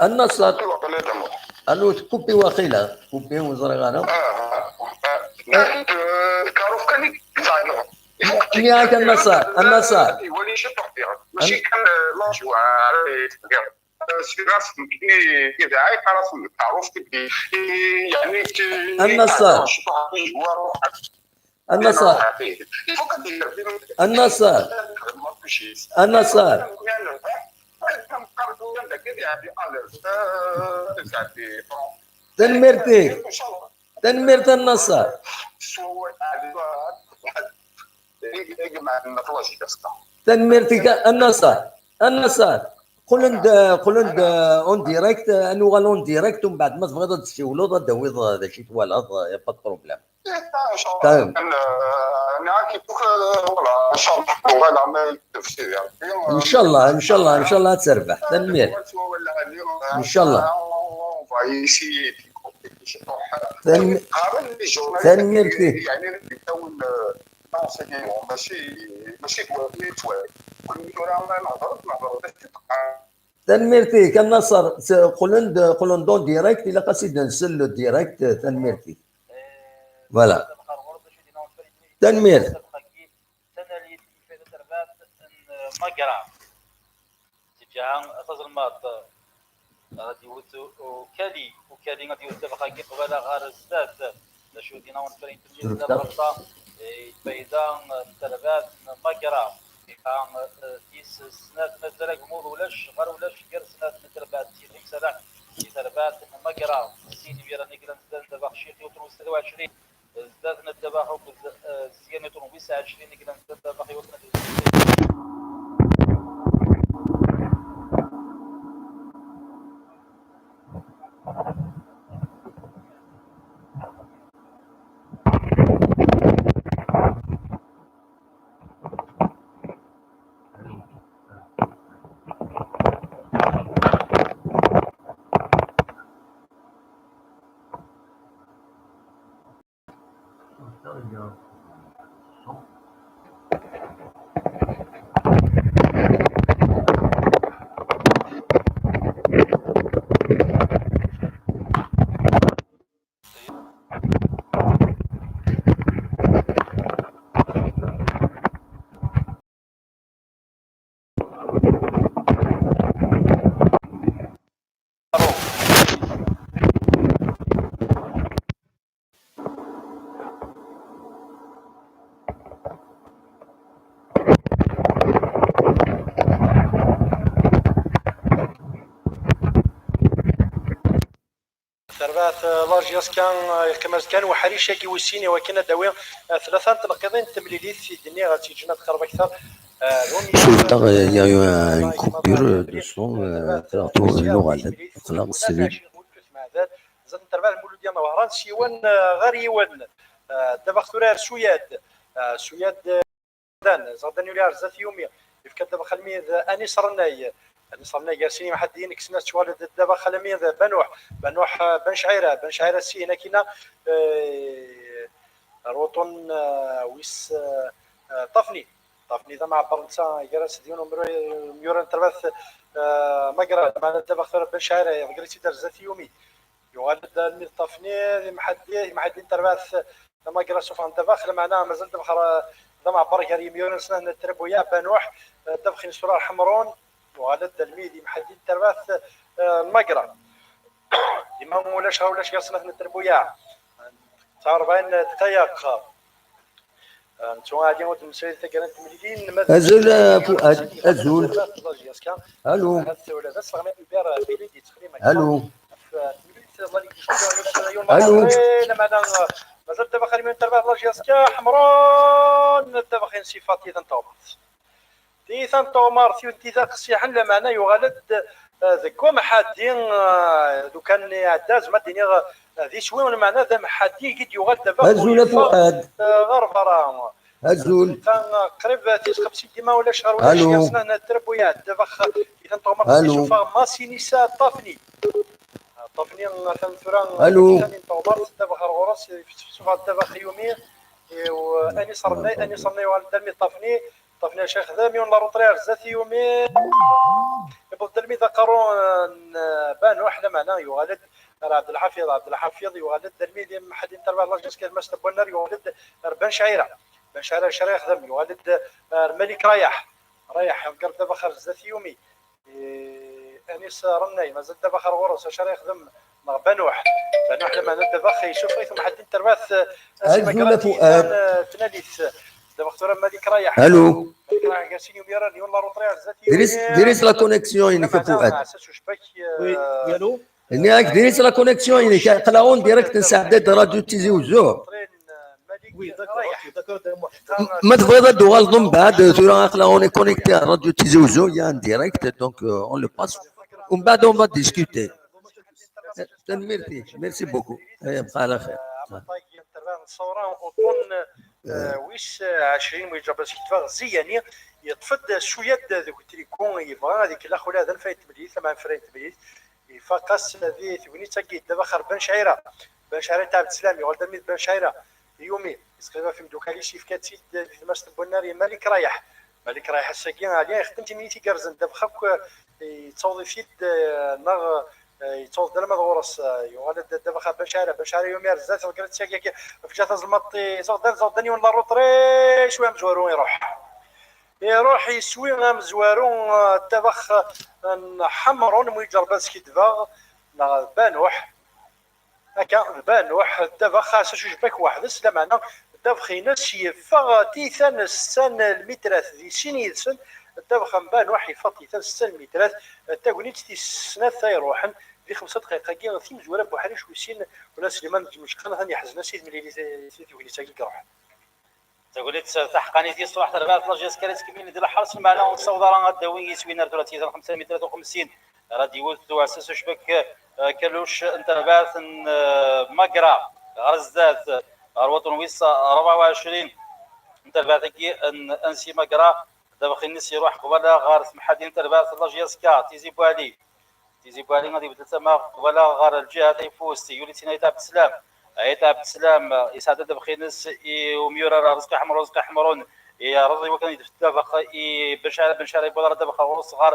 A Nnaṣer? Allô, tkupi waqila. Tkupi, ur ẓriɣ ara. Ah, ah, ah. Nniɣ-ak a Nnaṣer, a Nnaṣer. Iwali ciṭuḥ diɣen. Mačči kan, euh, la joie, euh, euh, c'est grâce nekkni idaɛi qqar-asen taɛruft, yeɛni, a Nnaṣer. A Nnaṣer. A Nnaṣer. A Nnaṣer. Tanemmirt-ik. Tanemmirt a Nnaṣer. Tanemmirt-ik a Nnaṣer. A Nnaṣer. Qqlen-d, qqlen-d, euh, en direct, euh, ad nuɣal en direct, umbeɛd ma tebɣiḍ ad d-tessiwleḍ, ad d-tawiḍ, euh, d acu i twalaḍ, euh, y a pas de problème. إيه، إن شاء الله. تمام. أنا، أنا كي دوك، آه، والله، إن شاء الله، والله ما يكتب سيدي ربي. إن شاء الله، إن شاء الله، إن شاء الله تربح. تنمير. إن شاء الله. On va essayer. Tanemmirt-ik. Mačči, mačči d wakken yettwali. Kunwi tura ma nehḍer, nehḍer d acu yeḍran. Tanemmirt-ik a Naṣer. Qqlen-d, qqlen-d en direct, ilaq ad s-id-nsel le direct. Tanemmirt-ik. Voilà. Tanemmirt. Teǧǧa tazelmaḍt, ad d-iwet ukali, ukali ad d-iwet ddabex-agi qbala ɣer zdat. D acu din awen fren tmyint n lɣelṭa, eh, lfayda n terbaɛt n Magra. Iha, eh, tis snat mazal agmuḍ ulac ɣer ulac gar snat n terbaɛt, yelli Saraḥ i terbaɛt n Magra. Sin imir-nni glan zdat ddabex ciṭ yiwet n wis tlatin u ɛecrin. Zdat n ddabex akked, eh, zziyan iṭurbis ɛecrin i yellan zdat ddabex yiwet n. Terbaɛt, eh, la J S K, eh, yeqqim-as kan uḥric-agi wis sin i wakken ad d-tawi, eh, tlata n tneqqiḍin n temlilit i d-nniɣ ad tt-yeǧǧen ad tqerreb akter. Eh, Sultan, eh, il y a eu une coupure de son, eh, tlata n temlilit. Zdat n terbaɛt Muludya n Wehran s yiwen, eh, ɣer yiwen. Eh, ddabex tura ar Suyad. Eh, Suyad, eh, Dan, Zerdan yuli ar zdat Yumi. Yefka ddabex almi d Anis Rennay. Anis Rennay gar sin imḥaddiyen, kksen-as tuɣal-d ddabex almi d Banuḥ. Banuḥ, eh, Ben Cɛira. Ben Cɛira s ihin akina, eh, ar wuṭun, eh, wis, eh, eh, Ṭafni. Ṭafni d amɛebber netta gar-as d yiwen umru-, umyura n terbaɛt, eh, Magra. Meɛna ddabex tura Ben Cɛira, iḍegger-itt-id ar zdat Yumi. Yuɣal-d almi d Ṭafni, d imḥaddi, imḥaddi n terbaɛt Magra suffɣen ddabex, lameɛna mazal ddabex ra-, d amɛebber gar yimyuran snat n Tribuya, Banuḥ, ddabex-ines tura ar Ḥemrun, yuɣal-d almi d imḥaddi n terbaɛt, eh, n Magra. Dima ulac ɣer ulac gar snat n Tribuya. Tesɛa u rebɛin dqayeq. Nettu ɛadi ur d-nemsali taggara n temlilin. Azul, a Fuad, azul. Alo. Alo. Alo. Lameɛna mazal ddabex almi n terbaɛt la J S K Ḥemrun, ddabex-ines ifat-it n tuɣmert. Tiyita n tuɣmert, yiwet n tiyita qessiḥen, lameɛna yuɣal-d, eh, deg umḥaddi, eh, lukan iɛedda, zemreɣ ad d-iniɣ, eh, d iswi, lameɛna d amḥaddi i d-yuɣal ddabex. Azul a Fuad. Eh, ɣer berra. Azul. Dqiqa, eh, qrib tis xemsin dima ulac ɣer ulac. Alo. Gar snat n Tribuya, ddabex, tiyita n tuɣmert, isuffeɣ Masinisa Ṭafni. Ṭafni, atan tura, alo. Tiyita n tuɣmert, ddabex ɣer ɣur-s, isuffeɣ ddabex Yumi, u Anis Rennay, Anis Rennay yuɣal-d almi d Ṭafni, Ṭafni acu ixdem, yiwen la retrait ar zdat Yumi. Yewweḍ-d almi d aqerru n Banuḥ, lameɛna yuɣal-d ar Ɛebdelḥafiḍ, Ɛebdelḥafiḍ yuɣal-d almi d imḥaddi n terbaɛt la J S K, Lmas Tabwannar yuɣal-d ar Ben Cɛira. Ben Cɛira acu ara yexdem, yuɣal-d ar Malik Rayaḥ. Rayaḥ iḍegger ddabex ar zdat Yumi. Eh, Anis Rennay, mazal ddabex ar ɣur-s, acu ara yexdem neɣ Banuḥ? Banuḥ lameɛna ddabex isuffeɣ-it umḥaddi n terbaɛt, eh, Azul a Fuad. Tnalit. Ddabex tura Malik Rayaḥ. Alo. Malik Rayaḥ gar sin yimyuran, yiwen la retrait ar zdat. Diri-s, diri-s la connexion-inek a Fuad. Ɛessas ucbak, eh, oui, allô. Nniɣ-ak diri-s la connexion-inek, aql-aɣ en direct, nesɛedda-d Radio Tizi Uzzu. Oui, d'accord, ok, d'accord. Ma tebɣiḍ ad d-tuɣaleḍ mbeɛd, tura aql-aɣ on est connecté à Radio Tizi Uzzu, il y a un direct, donc, euh, on le passe. Mbeɛd on va discuter. Tanemmirt-ik, merci beaucoup. Aya, bqa ɛla xir. Amatay n terbaɛt n Ṣawra, uṭṭun, eh, wis ɛecrin, ma yeǧǧa basketball Ziyani, yeṭṭef-d Suyad deg utriku, yebɣa ad ikellex ula d anfay n temlilit, ama anfray n temlilit, Ifaq-as di tegnit-agi, ddabex ɣer Ben Cɛira. Ben Cɛira i Ɛebd Slam, yuɣal-d armi d Ben Cɛira. Yumi, Isqif ɣef imeddukal-is, yefka-tt-id di tmast n Bunnar i Malik Rayeḥ. Malik Rayeḥ ass-agi, ɛli ixeddem timlilit igerrzen, ddabex akk, eh, yettaweḍ-it-id, eh, neɣ, eh, yettaweḍ-d alamma d ɣur-s, eh, yuɣal-d ddabex ɣer Ben Cɛira. Ben Cɛira yumi ar zdat, iḍegger-itt yagi, fǧa tazelmaḍt i Zeɣdan, Zeɣdan yiwen la rotre, cwiya amezwaru iruḥ. Iruḥ yeswi amezwaru, eh, ddabex, eh, n Ḥemrun, mu iǧerreb ad skiddbeɣ, neɣ d Banuḥ. Akka, d Banuḥ, ddabex xas acucbak weḥd-s, lameɛna ddabex-ines yeffeɣ tiyita n setta n lmitrat, di sin yid-sen, ddabex n Banuḥ yeffeɣ tiyita n setta n lmitrat, tagnit tis snat ay iruḥen, di xemsa dqayeq-agi, timezwura n Buḥric wis sin, ula Sliman Ǧemceqqan atan yeḥzen-as i temlilit, i tegnit-agi i iruḥen. Tagnit taḥeqqanit i ṣṣuḥ terbaɛt la J S K ara yettkemmilen di lḥerṣ, lmeɛna ur tessaweḍ ara ad d-tawi iswi ar tura tiyita n xemsa mitrat u xemsin. Ara d-iwet uɛessas ucbak, eh, Kaluc n terbaɛt n, eh, Magra ɣer zdat, ɣer waṭṭun wis rebɛa u ɛecrin n terbaɛt-agi n Ansi Magra. Ddabex-ines iruḥ qbala ɣer temḥadin n terbaɛt la J S K, Tizi Buɛli. Tizi Buɛli ad ibeddel tama qbala ɣer lǧiha tayeffust, yuli-tt-in Ayt Ɛebd Slam. Ayt Ɛebd Slam, eh, yesɛedda ddabex-ines i umyurar Rezqi Ḥemrun, Rezqi Ḥemrun, yerreḍ i wakken ad yefk ddabex i Ben Cɛira, Ben Cɛira yewweḍ ɣer ddabex ɣur-s ɣer,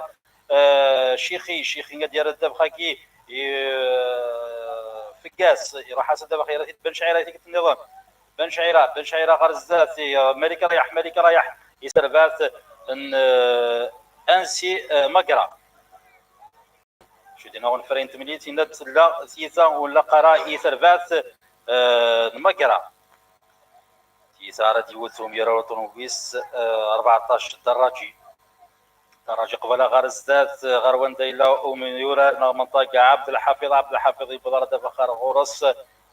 eh, Cixi, Cixi ad yerr ddabex-agi i, eh, Feggas, iruḥ-as ddabex, yerra-t-id Ben Cɛira i tikkelt nniḍen. Ben Cɛira, Ben Cɛira ɣer zdat, i, eh, Malik Rayeḥ, Malik Rayeḥ, i terbaɛt n, eh, Ansi, eh, Magra. Cudina unefray n temlilit, yenna-d tella tiyita ur nlaq ara i terbaɛt, eh, n Magra. Tiyita ara d-iwet umyurar uṭṭun wis, eh, rbeɛṭac, Daraǧi. Daraǧi qbala ɣer zdat, eh, ɣer wanda yella umyurar neɣ menṭaga Ɛebdelḥafiḍ, Ɛebdelḥafiḍ yewweḍ ara ddabex ɣer ɣur-s,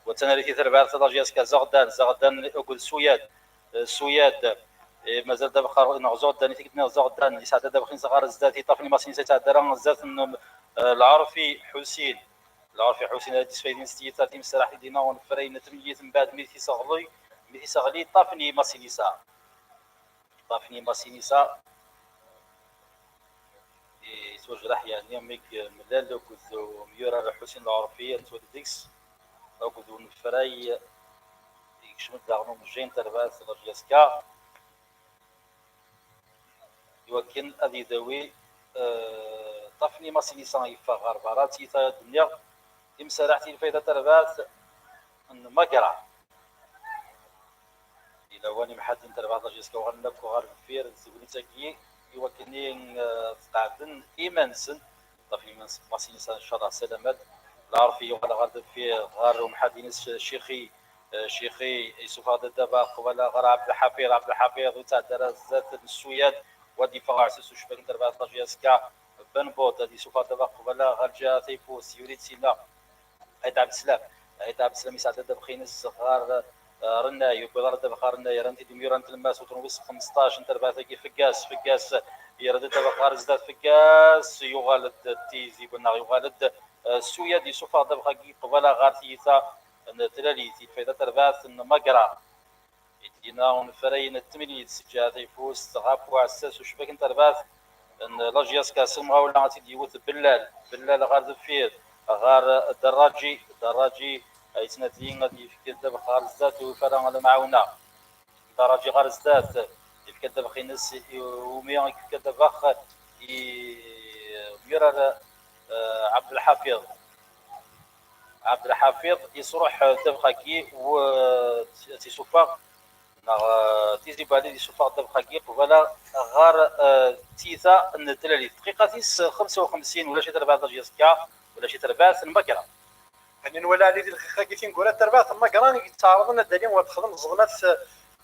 wa d tanarit i terbaɛt la J S K, Zeɣdan, Zeɣdan akked Suyad, eh, Suyad, eh, mazal ddabex ɣer, neɣ Zeɣdan, i tikkelt nniḍen Zeɣdan, yesɛedda ddabex-ines ɣer zdat, yeṭṭaf-n imassen-is, yetɛedda ara zdat n, eh, Lɛerfi Ḥusin. Lɛerfi Ḥusin ad d-isfayden s tiyita timseraḥt i d-yenna unefray n temlilit mbeɛd mi t-iseɣli, mi t-iseɣli, ṭṭafen imassen-is. Ṭṭafen imassen-is. Yettwajreḥ, yeɛni, mi yemlal akked umyurar Ḥusin Lɛerfi, ad twali deg-s, akked unefray, yekcem-d daɣen umejjay n terbaɛt la J S K. Iwakken ad idawi, eh, ṭṭafen imassen-is, yeffeɣ ɣer berra, d tiyita ad d-nniɣ timseraḥt i lfayda n terbaɛt n Magra. Di lawan imḥadden n terbaɛt la J S K uɣalen akk ɣer deffir deg tegnit-agi, iwakken, eh, ad qeɛden iman-nsen, ṭṭafen imassen-is ncallah salamat. Lɛerfi yuɣal ɣer deffir, ɣer umḥaddi-ines Cixi, eh, Cixi yessufeɣ-d ddabex qbala ɣer Ɛebdelḥafiḍ, Ɛebdelḥafiḍ ur yetɛedda ara zdat n Suyad, wa d-yeffeɣ uɛessas ucbak n terbaɛt la J S K, Ben Bot ad yessufeɣ ddabex qbala ɣer lǧiha tayeffust, yuli-d sina Ayt Ɛebd Slam. Ayt Ɛebd Slam yesɛedda ddabex-ines ɣer, eh, Rennay, yewweḍ ɣer ddabex ɣer Rennay, rran-t-id imyurar n tlemmast, uṭṭun wis xmesṭac n terbaɛt-agi, Feggas, Feggas yerra-d ddabex ɣer zdat, Feggas yuɣal-d d tizi, neɣ yuɣal-d, eh, Suyad yessufeɣ ddabex-agi qbala ɣer tiyita n tlalit i lfayda n terbaɛt n Magra. I d-yenna unefray n temlilit s lǧiha tayeffust ɣef uɛessas ucbak n terbaɛt n la J S K s lemɣawla ad tt-id-iwet Bellal. Bellal ɣer deffir, ɣer Daraǧi. Daraǧi yettnadi ad yefk ddabex ɣer zdat, ur yufi ara lemɛawna. Daraǧi ɣer zdat, yefka ddabex-ines i umi yefka ddabex i umyurar, eh, Ɛebdelḥafiḍ. Ɛebdelḥafiḍ yesruḥ ddabex-agi, u, eh, t-, t-isuffeɣ, neɣ, eh, Tizi Buɛli yessuffeɣ ddabex-agi qbala ɣer, eh, tiyita n tlalit. Dqiqa tis xemsa u xemsin, ulac i terbaɛt la J S K, ulac i terbaɛt n Magra. Ayen nwala ɛli di lxiq-agi tineggura n terbaɛt n Magra i yettɛerḍen ad d-alin wa texdem ẓẓeḍmat,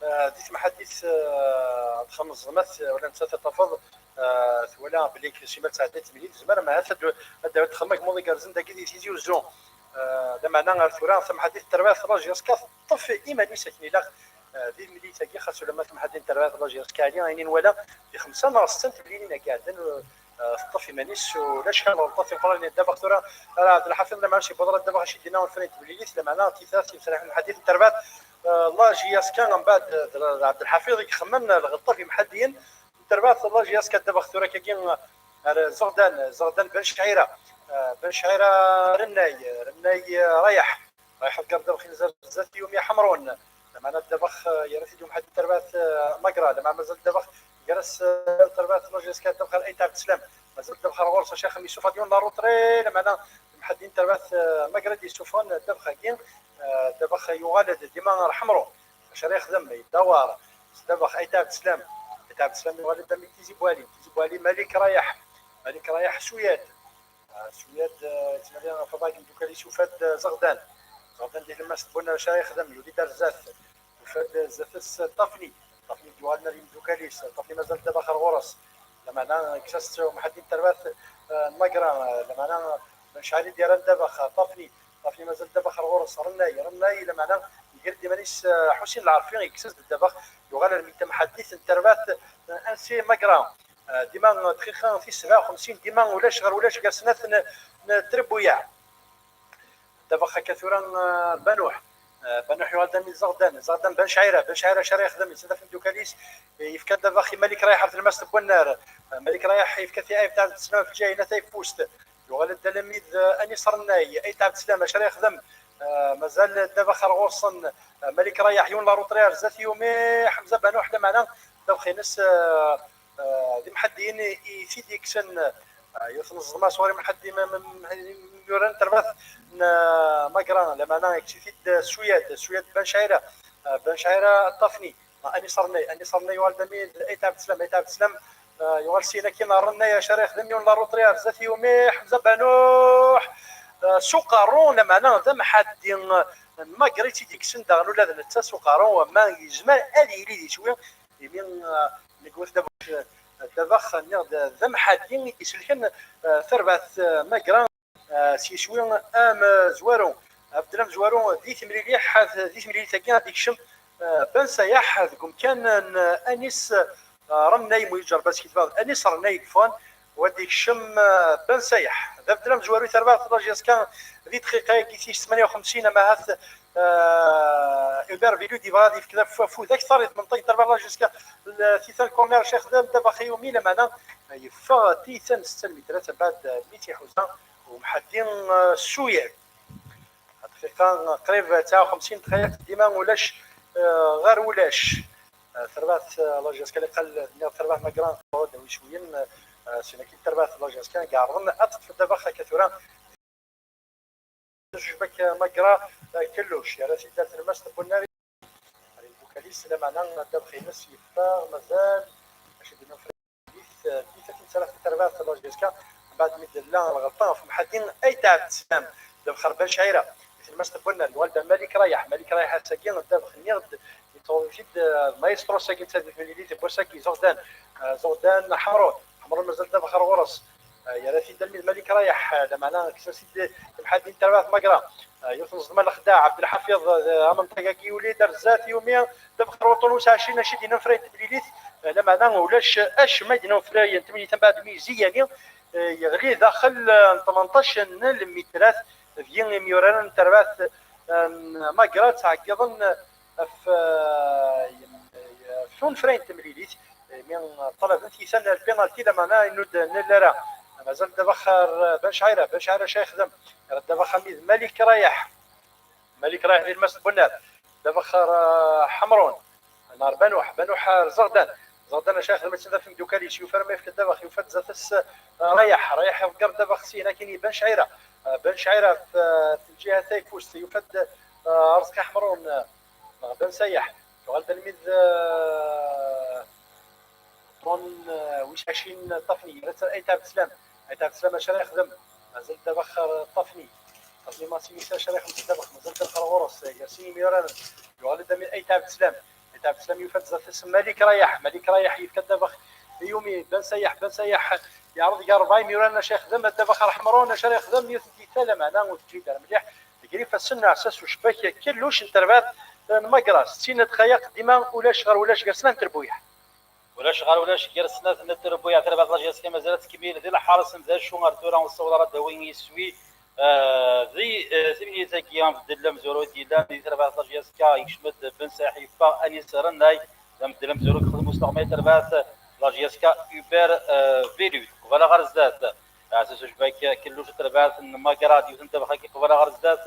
eh, di temḥaddit, eh, ad texdem ẓẓeḍmat, eh, wala nettat ad tafeḍ, eh, twala belli simmal tɛedda temlilit, tezmer ahat ad d-, ad d-, ad d-texdem agmuḍ igerrzen dagi di Tizi Uzzu. Eh, lameɛna ar tura tamḥaddit n terbaɛt la J S K teṭṭef iman-is akken ilaq, eh, di temlilit-agi, xas ulamma tamḥaddit n terbaɛt la J S K ɛli, ayen i nwala di xemsa neɣ setta n temlilin-agi iɛeddan, eh, teṭṭef iman-is, ulac kan ɣelṭat imeqqranen i ddabex tura ara Ɛebdelḥafiḍ, lameɛna yewweḍ ara ddabex acu i d-yenna unefray n temlilit, lameɛna tiyita timseraḥt n temḥaddit n terbaɛt, eh, la J S K, mbeɛd, eh, d Ɛebdelḥafiḍ i ixemmen lɣelṭa ɣef yimḥaddiyen n terbaɛt la J S K, ddabex tura akkagi ar Zeɣdan, Zeɣdan Ben Cɛira. Ben Cɛira rennay, rennay rayeḥ, rayeḥ deg ddabex inzar zdat yumi Ḥemrun. Lameɛna ddabex yerra-t-id umḥaddi n terbaɛt Magra, lameɛna mazal ddabex gar-as terbaɛt Lajeska ddabex ar Ayt Ɛebdeslam. Mazal ddabex ar ɣur-s acaxem yessufeɣ-d yiwen la rutre, lameɛna umḥaddi n terbaɛt Magra d-yessufɣen ddabex-agi. Ddabex yuɣal-d dima ar Ḥemrun. Acu ara yexdem? Yeddawar s ddabex Ayt Ɛebdeslam. Ayt Ɛebdeslam yuɣal-d am Tizi Bwali. Tizi Bwali Malik Rayeḥ. Malik Rayeḥ Suyad. Suyad yettnadi ɣef rray n imeddukal-is, yufa-d Zeɣdan. Zeɣdan di tlemmast n Bunnar, acu ara yexdem? Yuli-d ar zdat. Yufa-d zdat-s Ṭafni. Ṭafni d-yuɣalen ar yimeddukal-is. Ṭafni mazal ddabex ar ɣur-s. Lameɛna yekkes-as-tt umḥaddi n terbaɛt n Magra. Lameɛna Ben Cɛira i d-yerran ddabex. Ṭafni. Ṭafni mazal ddabex ar ɣur-s. Rennay, rennay, lameɛna iger-d iman-is Ḥusin Lɛerfi, yekkes-as-d ddabex. Yuɣal armi d tamḥaddit n terbaɛt ansi Magra. Dima dqiqa tis sebɛa u xemsin, dima ulac ɣer ulac gar snat n trebbuyaɛ. Ddabex akka tura Banuḥ. Banuḥ yuɣal d ami Zeɣdan. Zeɣdan Ben Cɛira. Ben Cɛira acu ara yexdem? Yettnadi ɣef imeddukal-is. Yefka ddabex i Malik Rayeḥ ɣef tlemmast n Bunnar. Malik Rayeḥ yefka-t i Ayt Ɛebdeslam ɣef lǧiha-ines tayeffust. Yuɣal-d alammi d Anis Rennay. Ayt Ɛebdeslam acu ara yexdem? Mazal ddabex ar ɣur-sen. Malik Rayeḥ yiwen la rutre ar zdat yumi Ḥemza Banuḥ, lameɛna ddabex-ines d imḥaddiyen i t-id-yekksen. Yiwet n ẓẓma sɣur imḥaddi imyuran n terbaɛt n Magra, lameɛna yekkes-it-id Suyad. Suyad Ben Cɛira. Ben Cɛira Ṭafni. Anis Rennay. Anis Rennay yuɣal d ami d Ayt Ɛebdeslam. Ayt Ɛebdeslam yuɣal syin akkin ar Rennay, acu ara yexdem? Yiwen la rutre ar zdat yumi Ḥemza Banuḥ s uqerru, lameɛna d amḥaddi n Magra i tt-id-yekksen daɣen ula d netta s uqerru, wamma yezmer ad yili d iswi imi mi yewwet ddabex, ddabex nniɣ-d d amḥaddi i d-iselken tarbaɛt Magra s yiswi amezwaru. Abeddel amezwaru di temlilit, di temlilit-agi ad d-ikcem Ben Sayaḥ deg umkan n Anis Rennay, mu yeǧǧer basketball Anis Rennay i yeffɣen, u ad d-ikcem Ben Sayaḥ. D abeddel amezwaru i terbaɛt Lajeska di dqiqa-agi tis tmanya u xemsin, amahat Hubert Velud yebɣa ad yefk afud akteṛ i tmenṭayt n terbaɛt Lajeska. Tiyita n corner acu ara yexdem ddabex i yumi, lameɛna yeffeɣ tiyita n setta lmitrat mbeɛd mi tt-iḥuza umḥaddi Suyad. Dqiqa qrib tesɛa u xemsin dqayeq, dima ulac ɣer ulac. Terbaɛt Lajeska, liqal nniɣ terbaɛt Magra d awi cwiyen. Syin akkin terbaɛt Lajeska i iɛerḍen ad teṭṭef ddabex akka tura. Jbak Magra, Kelluc yerra-t-id ar tlemmast n Bunnar. Ar imeddukal-is, lameɛna ddabex-ines yeffeɣ, mazal acu d-nnan fell-as. Tiyita tin tserreḥ di terbaɛt Lajeska, mbeɛd mi d-tella lɣelṭa ɣef umḥaddi Ayt Ɛebdeslam. Ddabex ar Ben Cɛira, di tlemmast n Bunnar, yuɣal-d Malik Rayeḥ. Malik Rayeḥ ass-agi, ddabex nniɣ-d, yettɣunzu-t-id maestro-s-agi netta di temlilit n wass-agi, Zeɣdan. Zeɣdan Ḥemrun. Ḥemrun mazal ddabex ar ɣur-s. Yerra-t-id almi d Malik Rayeḥ, lameɛna kkes-as-id imḥaddi n terbaɛt Magra. Yiwet n ẓḍma lexdeɛ, Ɛebdelḥafiḍ, amenṭag-agi yuli-d ar zdat yumi ddabex ar uṭṭun wis ɛecrin, acu i d-yennan fray n temlilit. Lameɛna ulac acemma i d-yennan fray n temlilit mbeɛd mi Ziyani yeɣli daxel n tmenṭac n lmitrat. Deg imyuraren n terbaɛt n Magra ttɛeggiḍen ɣef, ɣef unefray n temlilit, mi ṭṭalaben tiyita n lpinalti, lameɛna ur d-nelli ara. Mazal ddabex ar Ben Cɛira. Ben Cɛira acu ara yexdem? Yerra ddabex almi d Malik Rayeḥ. Malik Rayeḥ di tlemmast n Bunnar. Ddabex ar Ḥemrun. Ar Banuḥ. Banuḥ ar Zeɣdan. Zeɣdan acu ara yexdem? Yettnadi ɣef imeddukal-is. Yufa arma yefka ddabex. Yufa-d zdat-s Rayeḥ. Rayeḥ iḍegger ddabex syin akkin i Ben Cɛira. Ben Cɛira ɣef lǧiha tayeffust. Yufa-d Arezqi Ḥemrun. Neɣ Ben Sayaḥ. Yuɣal-d almi d ṭun wis ɛecrin Ṭafni. Yerra-tt ar Ayt Ɛebdeslam. Ayt Ɛebdeslam acu ara yexdem? Mazal ddabex ar Ṭafni. Ṭafni Masiwis acu ara yexdem ddabex? Mazal ddabex ar ɣur-s. Gar sin imyuraren. Yuɣal-d almi d Ayt Ɛebdeslam. Ayt Ɛebdeslam yufa-d zdat-s Malik Rayeḥ. Malik Rayeḥ yefka ddabex i yumi Ben Sayaḥ. Ben Sayaḥ yeɛreḍ gar rebɛa imyuraren acu ara yexdem? Ddabex ar Ḥemrun acu ara yexdem? Yiwet n tiyita, lameɛna ur teǧǧi-d ara mliḥ. Deg ifassen n uɛessas ucebbak Kelluc n terbaɛt n Magra. Settin dqayeq, dima ulac ɣer ulac gar snat n trebbuyaɛ. Ulac ɣer ulac gar snat n trebbuyaɛ, terbaɛt Lajeska mazal ad tkemmil di lḥaṛa-s d acu ar tura ur tessaweḍ ara ad d-tawi iswi. Di temlilit-agi, abeddel amezwaru i d-yellan di terbaɛt Lajeska, yekcem-d Ben Sayaḥ, yeffeɣ Anis Rennay. D abeddel amezwaru i yexdem usleɣmay n terbaɛt Lajeska, Hubert Velud. Qbala ɣer zdat. Ɛzaz Ucbak, kelluc n terbaɛt n Magrad, yiwet n ddabex-agi qbala ɣer zdat.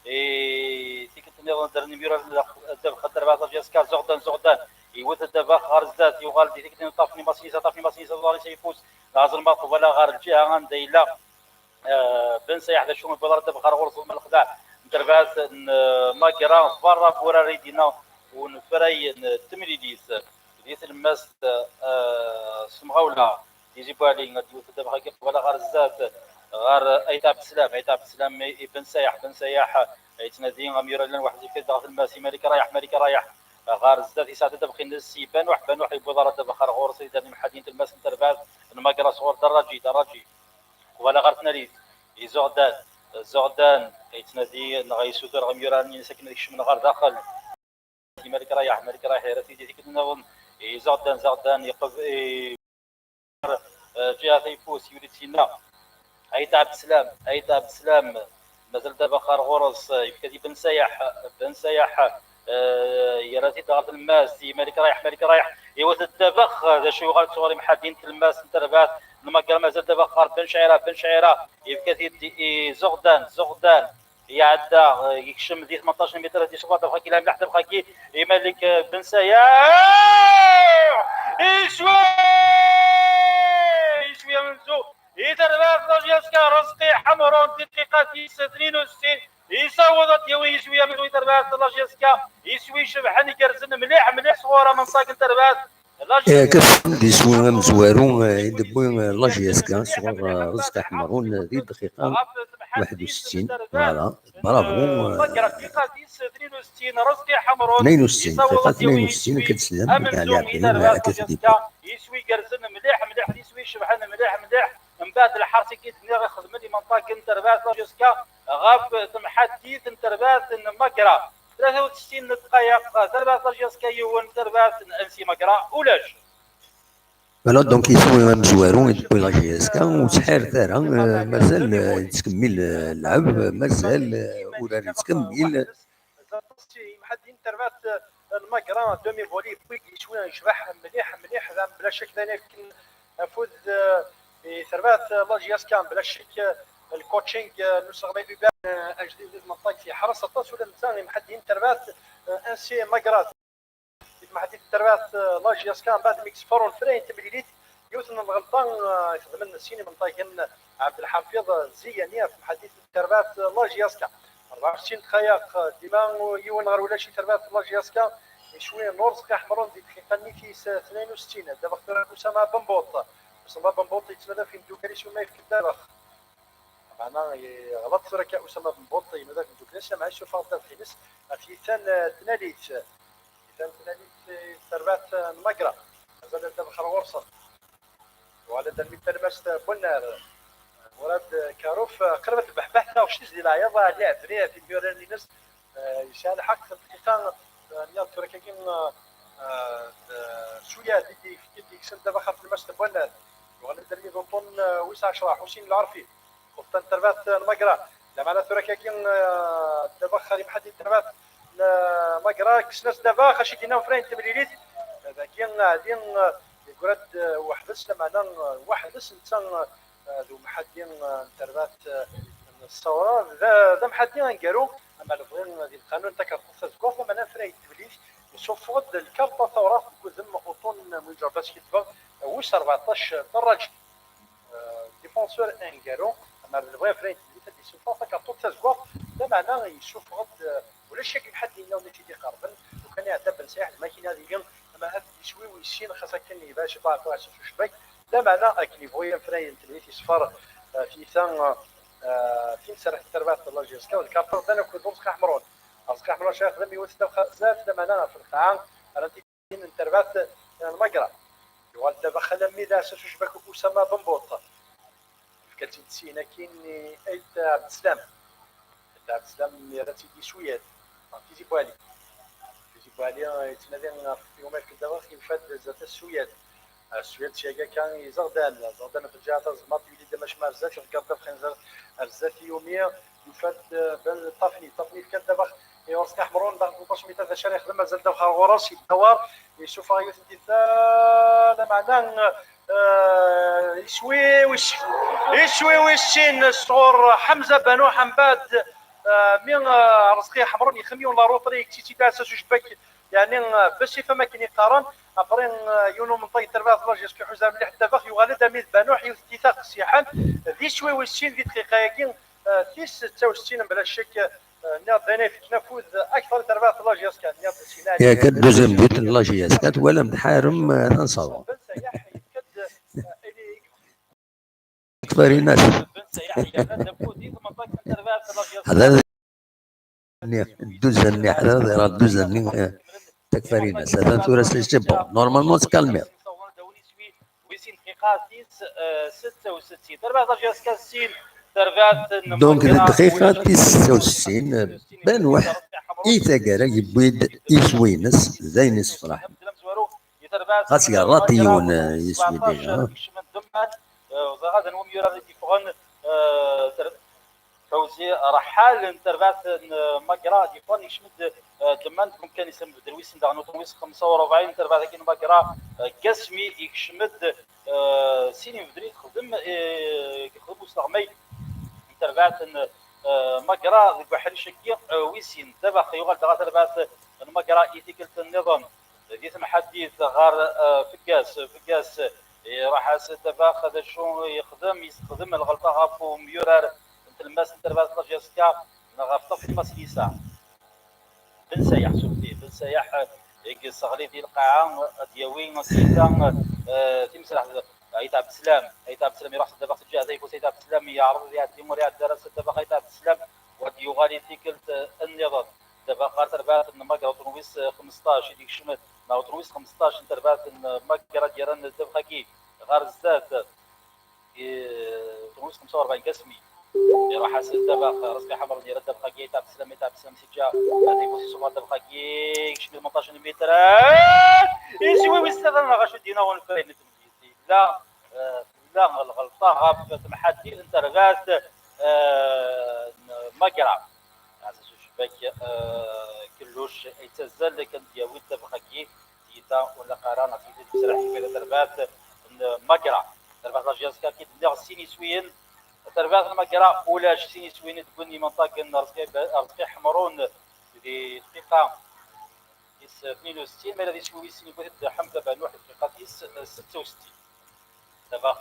I tikkelt nniḍen ddren imyura ddabex n terbaɛt la J S K, Zuɣdan, Zuɣdan, iwet ddabex ɣer zdat, yuɣal di tikkelt nniḍen ṭṭafen imassen-is, ṭṭafen imassen-is, aẓar-is ayeffus, d azelmaḍ qbala ɣer lǧiha anda yella. Eh, Ben Sayaḥ d acu i wwiḍ ara ddabex ɣer ɣur-s ẓelm lexdeɛ n terbaɛt n, eh, Magra, berra n wurar i d-yenna unefray n temlilit di tlemmast, eh, s temɣawla. Tizi Bwali ad d-iwet ddabex-agi qbala ɣer zdat ɣer Ayt Ɛebdeslam, Ayt Ɛebdeslam i Ben Sayaḥ, Ben Sayaḥ yettnadi amyura llan waḥed yefka-d ɣer tlemmast i Malik Rayeḥ, Malik Rayeḥ ɣer zdat yesɛedda ddabex-ines i Banuḥ, Banuḥ yewwiḍ ara ddabex ɣer ɣur-s i d-imḥadin tlemmast n terbaɛt n Magra sɣur Daraǧi, Daraǧi. Qbala ɣer tnarit, i Zuɣdan, Zuɣdan yettnadi neɣ yessutur ɣer imyura-nni-ines akken ad kecmen ɣer daxel. I Malik Rayeḥ, Malik Rayeḥ yerra-t-id i tikkelt nniḍen, i Zuɣdan, Zuɣdan yeqb-, i, eh, ǧiha tayeffus, yuli-d sinna. Ayt Ɛebdeslam, Ayt Ɛebdeslam, mazal ddabex ɣer ɣur-s, yefka-t i Ben Sayaḥ, Ben Sayaḥ, eh, yerra-t-id ɣer tlemmast, i Malik Rayeḥ, Malik Rayeḥ, iwet ddabex, d acu yuɣal sɣur imḥadin n tlemmast n terbaɛt n Magra, mazal ddabex ɣer Ben Cɛira, Ben Cɛira, yefka-t-id i Zuɣdan, Zuɣdan, iɛedda, eh, yekcem di tmenṭac n mitar, ad yesɣu ddabex-agi, la mliḥ ddabex-agi, i Malik, eh, Ben Sayaḥ, iswi! Iswi amenzu, i terbaɛt la J S K, Rezqi Ḥemrun, di dqiqa tis tnin u settin, yessaweḍ ad d-yawi iswi amenzu i terbaɛt la J S K, iswi icebḥen igerrzen mliḥ, mliḥ sɣur amenṭag n terbaɛt la J S K. Eh, kif d iswi amezwaru, eh, i d-tewwi, eh, la J S K sɣur, eh, Rezqi Ḥemrun, eh, di dqiqa waḥed u settin. Voilà, bravo, eh, Magra, dqiqa tis tnin u settin, Rezqi Ḥemrun, tnin u settin, yessaweḍ dqiqa ad d-yawi tnin u settin, iswi akka teslam, amenzu i terbaɛt la J S K, iswi igerrzen mliḥ, mliḥ, d iswi icebḥen mliḥ, mliḥ. Mbeɛd lḥers i k-id-nniɣ ixedmen imenṭagen n terbaɛt la J S K ɣef temḥaddit n terbaɛt n Magra. Tlata u settin n ddqayeq, terbaɛt la J S K yiwen, terbaɛt n Ansi Magra ulac. Voilà, donc iswi amezwaru i d-tewwi la J S K, ur ttḥiret ara, eh, mazal, eh, yettkemmil, eh, lɛeb, mazal, eh, urar yettkemmil. Mazal aṭas n yimḥaddiyen n terbaɛt, eh, n Magra, demi-volée, yewwi-d iswi yecbeḥ mliḥ, mliḥ, d am-, bla ccek d ayen akken afud, eh, i terbaɛt, eh, la J S K, bla ccek, eh, le coaching, eh, n useɣmay Hubert, eh, ajdid di tmenṭact yeḥres aṭas ula d netta imḥaddiyen n terbaɛt, eh, Ansi Magra. Di temḥaddit n terbaɛt, eh, la J S K, mbeɛd mi yesfer unefray n temlilit, yiwet n lɣelṭa, eh, i xedmen sin imenṭagen, Ɛebdelḥafiḍ Ziyani, ɣef temḥaddit n terbaɛt, eh, la J S K. Rebɛa u settin dqayeq, eh, dima yiwen ɣer ulac i terbaɛt la J S K, iswi n Urezqi Ḥemrun di dqiqa-nni tis tnayen u settin, ddabex tura Usama Benbuṭ. Usama Benbuṭ yettnadi ɣef imeddukal-is, win ma yefk ddabex. Meɛna, yeɣleḍ tura akka Usama Benbuṭ, yenna-d akken dukla Samaɛ yessufeɣ ddabex-ines ɣef yitan, eh, tnalit. Yitan tnalit, eh, terbaɛt, eh, n Magra. Mazal ddabex ɣer ɣur-sen. Yuɣal-d armi d talmast n Bunnar. Murad Karuf, eh, qrib ad tebbeḥbeḥ taɣect-is di leɛyaḍ, ah, lɛebni ɣef imyuraren-ines. Eh, yesɛa lḥeqq, dqiqa, eh, nniɣ-d tura akkagi, eh, eh, d, eh, Suyad i d-, i d-yekksen ddabex ɣef tlemmast n Wannar. Yuɣal-d armi d uṭṭun, eh, wis ɛecra, Ḥusin Lɛerfi. Uṭṭan n terbaɛt n Magra. Lameɛna tura akkagi, eh, ddabex ɣer imḥaddi n terbaɛt n, eh, Magra, kksen-as ddabex, acu i d-yenna ufray n temlilit. Dagi, eh, ɛli, eh, yeggra-d, eh, weḥd-s, lameɛna, eh, weḥd-s netta, eh, d umḥaddi, eh, n terbaɛt, eh, n Ṣṣawra, d, d amḥaddi aneggaru, ama lebɣi di lqanun takerṭuṭ tazeggaɣt, ama afray n tewlit, yessufeɣ-d lkarṭa tawraɣt deg udem uṭṭun n Winǧer Basketball, wis rbeɛṭac Daraǧi. Eh, défenseur aneggaru, ama lebɣi afray n tewlit ad yessufeɣ takerṭuṭ tazeggaɣt, lameɛna yessufeɣ-d, eh, ulac akk lḥedd yenna ur t-id-iqerben, lukan iɛedda Ben Sayaḥ d Makina ad yili, ama ad yeswi wis sin, xas akken yebɛed ciṭuḥ ɣef uɛessas ucebbak, lameɛna akken yebɣu yafray n tewlit yeṣfer, eh, tiyita, eh, eh, timserrḥt n terbaɛt n la J S K, d lkarṭa d anakud Urezqi Ḥemrun. Urezqi Ḥemrun acu yexdem, yiwet ddabex ɣer zdat, lameɛna ɣef lqaɛa, rran-t-id n terbaɛt n Magra. Yuɣal ddabex alammi d aɛessas ucebbak Usama Benbuṭ. Yefka-tt-id syin akkin i Ayt Ɛebdeslam. Ayt Ɛebdeslam yerra-tt-id i Suyad. Tizi Bwali. Tizi Bwali yettnadi ɣef yiwumi yefk ddabex, yufa-d zdat Suyad. Suyad seg akka i Zeɣdan. Zeɣdan ɣef lǧiha tazelmaḍt, yuli-d amacum ar zdat, iḍegger ddabex ar zdat i Yumi, yufa-d, eh, Ben Ṭafni. Ṭafni yefka-d ddabex i Urezqi Ḥemrun, daxel tmenṭac mitar, d acu ara yexdem? Mazal ddabex ɣer ɣur-s, yeddawar, yessufeɣ yiwet n tiyita, lameɛna, eh, Iswi wis iswi wis sin sɣur Ḥemza Banuḥ, mbeɛd mi Rẓqi Ḥemrun yexdem yiwen la routrie, yekk-itt-id aɛessas ucebbak, yeɛni bac ifhem akken i qqaren. Après yiwen umenṭag n terbaɛt n la JSK iḥuza mliḥ ddabex, yuɣal-d Amid Banuḥ, yiwet n tita qessiḥen. D iswi wis sin di dqiqa-agi, tis setta u settin, mebla ccek. Nniɣ-d d ayen ay yefken afud akteṛ i terbaɛt n la JSK. Nniɣ-d d ayen ay... Yak, deuxième but n la JSK, twalam-d ḥarem, eh, tansaḍ. Takfarinas. Ḥdar, nniɣ, deuxième-nni, ḥdar, deuxième-nni, eh, takfarinas. Atan tura c'est bon. Normalement, tkalmiḍ. Wis sin dqiqa tis, eh, setta u settin. Terbaɛt la JSK sin, terbaɛt n... Donc, di dqiqa tis setta u settin, Banuḥ, i taggara, yewwi-d iswi-ines, d ayen yessefraḥen. Ɣas yerra-t yiwen, eh, iswi dihin, ha? Ẓriɣ ad anwa myurar i d-yeffɣen, eh, ter-, Fawzi Raḥal n terbaɛt n Magra, ad yeffɣen, yekcem-d, eh, Ddemmand, deg umkan-is ambeddel wis daɣen uṭun wis xemsa u rebɛin n terbaɛt-agi n Magra, eh, Gasmi, yekcem-d, eh, sin imbeddlen i texdem, eh, yexdem usleɣmay n terbaɛt n, eh, Magra deg uḥric-agi, eh, wis sin. Ddabex yuɣal-d ɣer terbaɛt n Magra i tikkelt nniḍen. Di temḥaddit ɣer, eh, Feggas, Feggas iruḥ-as ddabex, d acu yexdem? Yessexdem lɣelṭa ɣef umyurar n tlemmast n terbaɛt n la JSK neɣ ɣef Ṭafi Masinisa? Ben Sayaḥ, surti, Ben Sayaḥ, eh, i yesseɣli di lqaɛa, ad d-yawi tiyita, eh, timesraḥt. Ayt Ɛebdeslam, Ayt Ɛebdeslam iruḥ s ddabex s lǧiha tayeffust, Ayt Ɛebdeslam yeɛreḍ ad iɛeddi, ur iɛeddi ara s ddabex Ayt Ɛebdeslam, u ad d-yuɣal i tikkelt, eh, nniḍen. Ddabex ɣer terbaɛt n Magra, uṭun wis xmesṭac i d-ikecmen, neɣ uṭun wis xmesṭac n terbaɛt n Magra d-yerran ddabex-agi ɣer zdat. I, uṭun wis xemsa u rebɛin Gasmi. Iruḥ-as ddabex, Rẓqi Ḥemrun yerra ddabex-agi, Ayt Ɛebdeslam, Ayt Ɛebdeslam s-iǧǧa, ad ifus isuɣer ddabex-agi, yekcem lmenṭac n lmitrat. Iswi wis tlata neɣ acu d-yenna unefray n tmedyezt. Yella, eh, tella lɣelṭa ɣef temḥaddit n terbaɛt, eh, n Magra. Ɛziz ucebbak, eh, Kelluc yettazzal kan d-yawi ddabex-agi, tiyita ur nlaq ara, neɣ tiyita d-yesraḥ i terbaɛt n Magra. Terbaɛt la JSK, akka i d-nniɣ, sin iswiyen. Terbaɛt n Magra ulac, sin iswiyen i d-wwin yimenṭagen n Rẓqi, Rẓqi Ḥemrun di dqiqa tis tnin u settin, ma yella d iswi wis sin yewwi-t-id Ḥemza Banuḥ di dqiqa tis setta u settin. Ddabex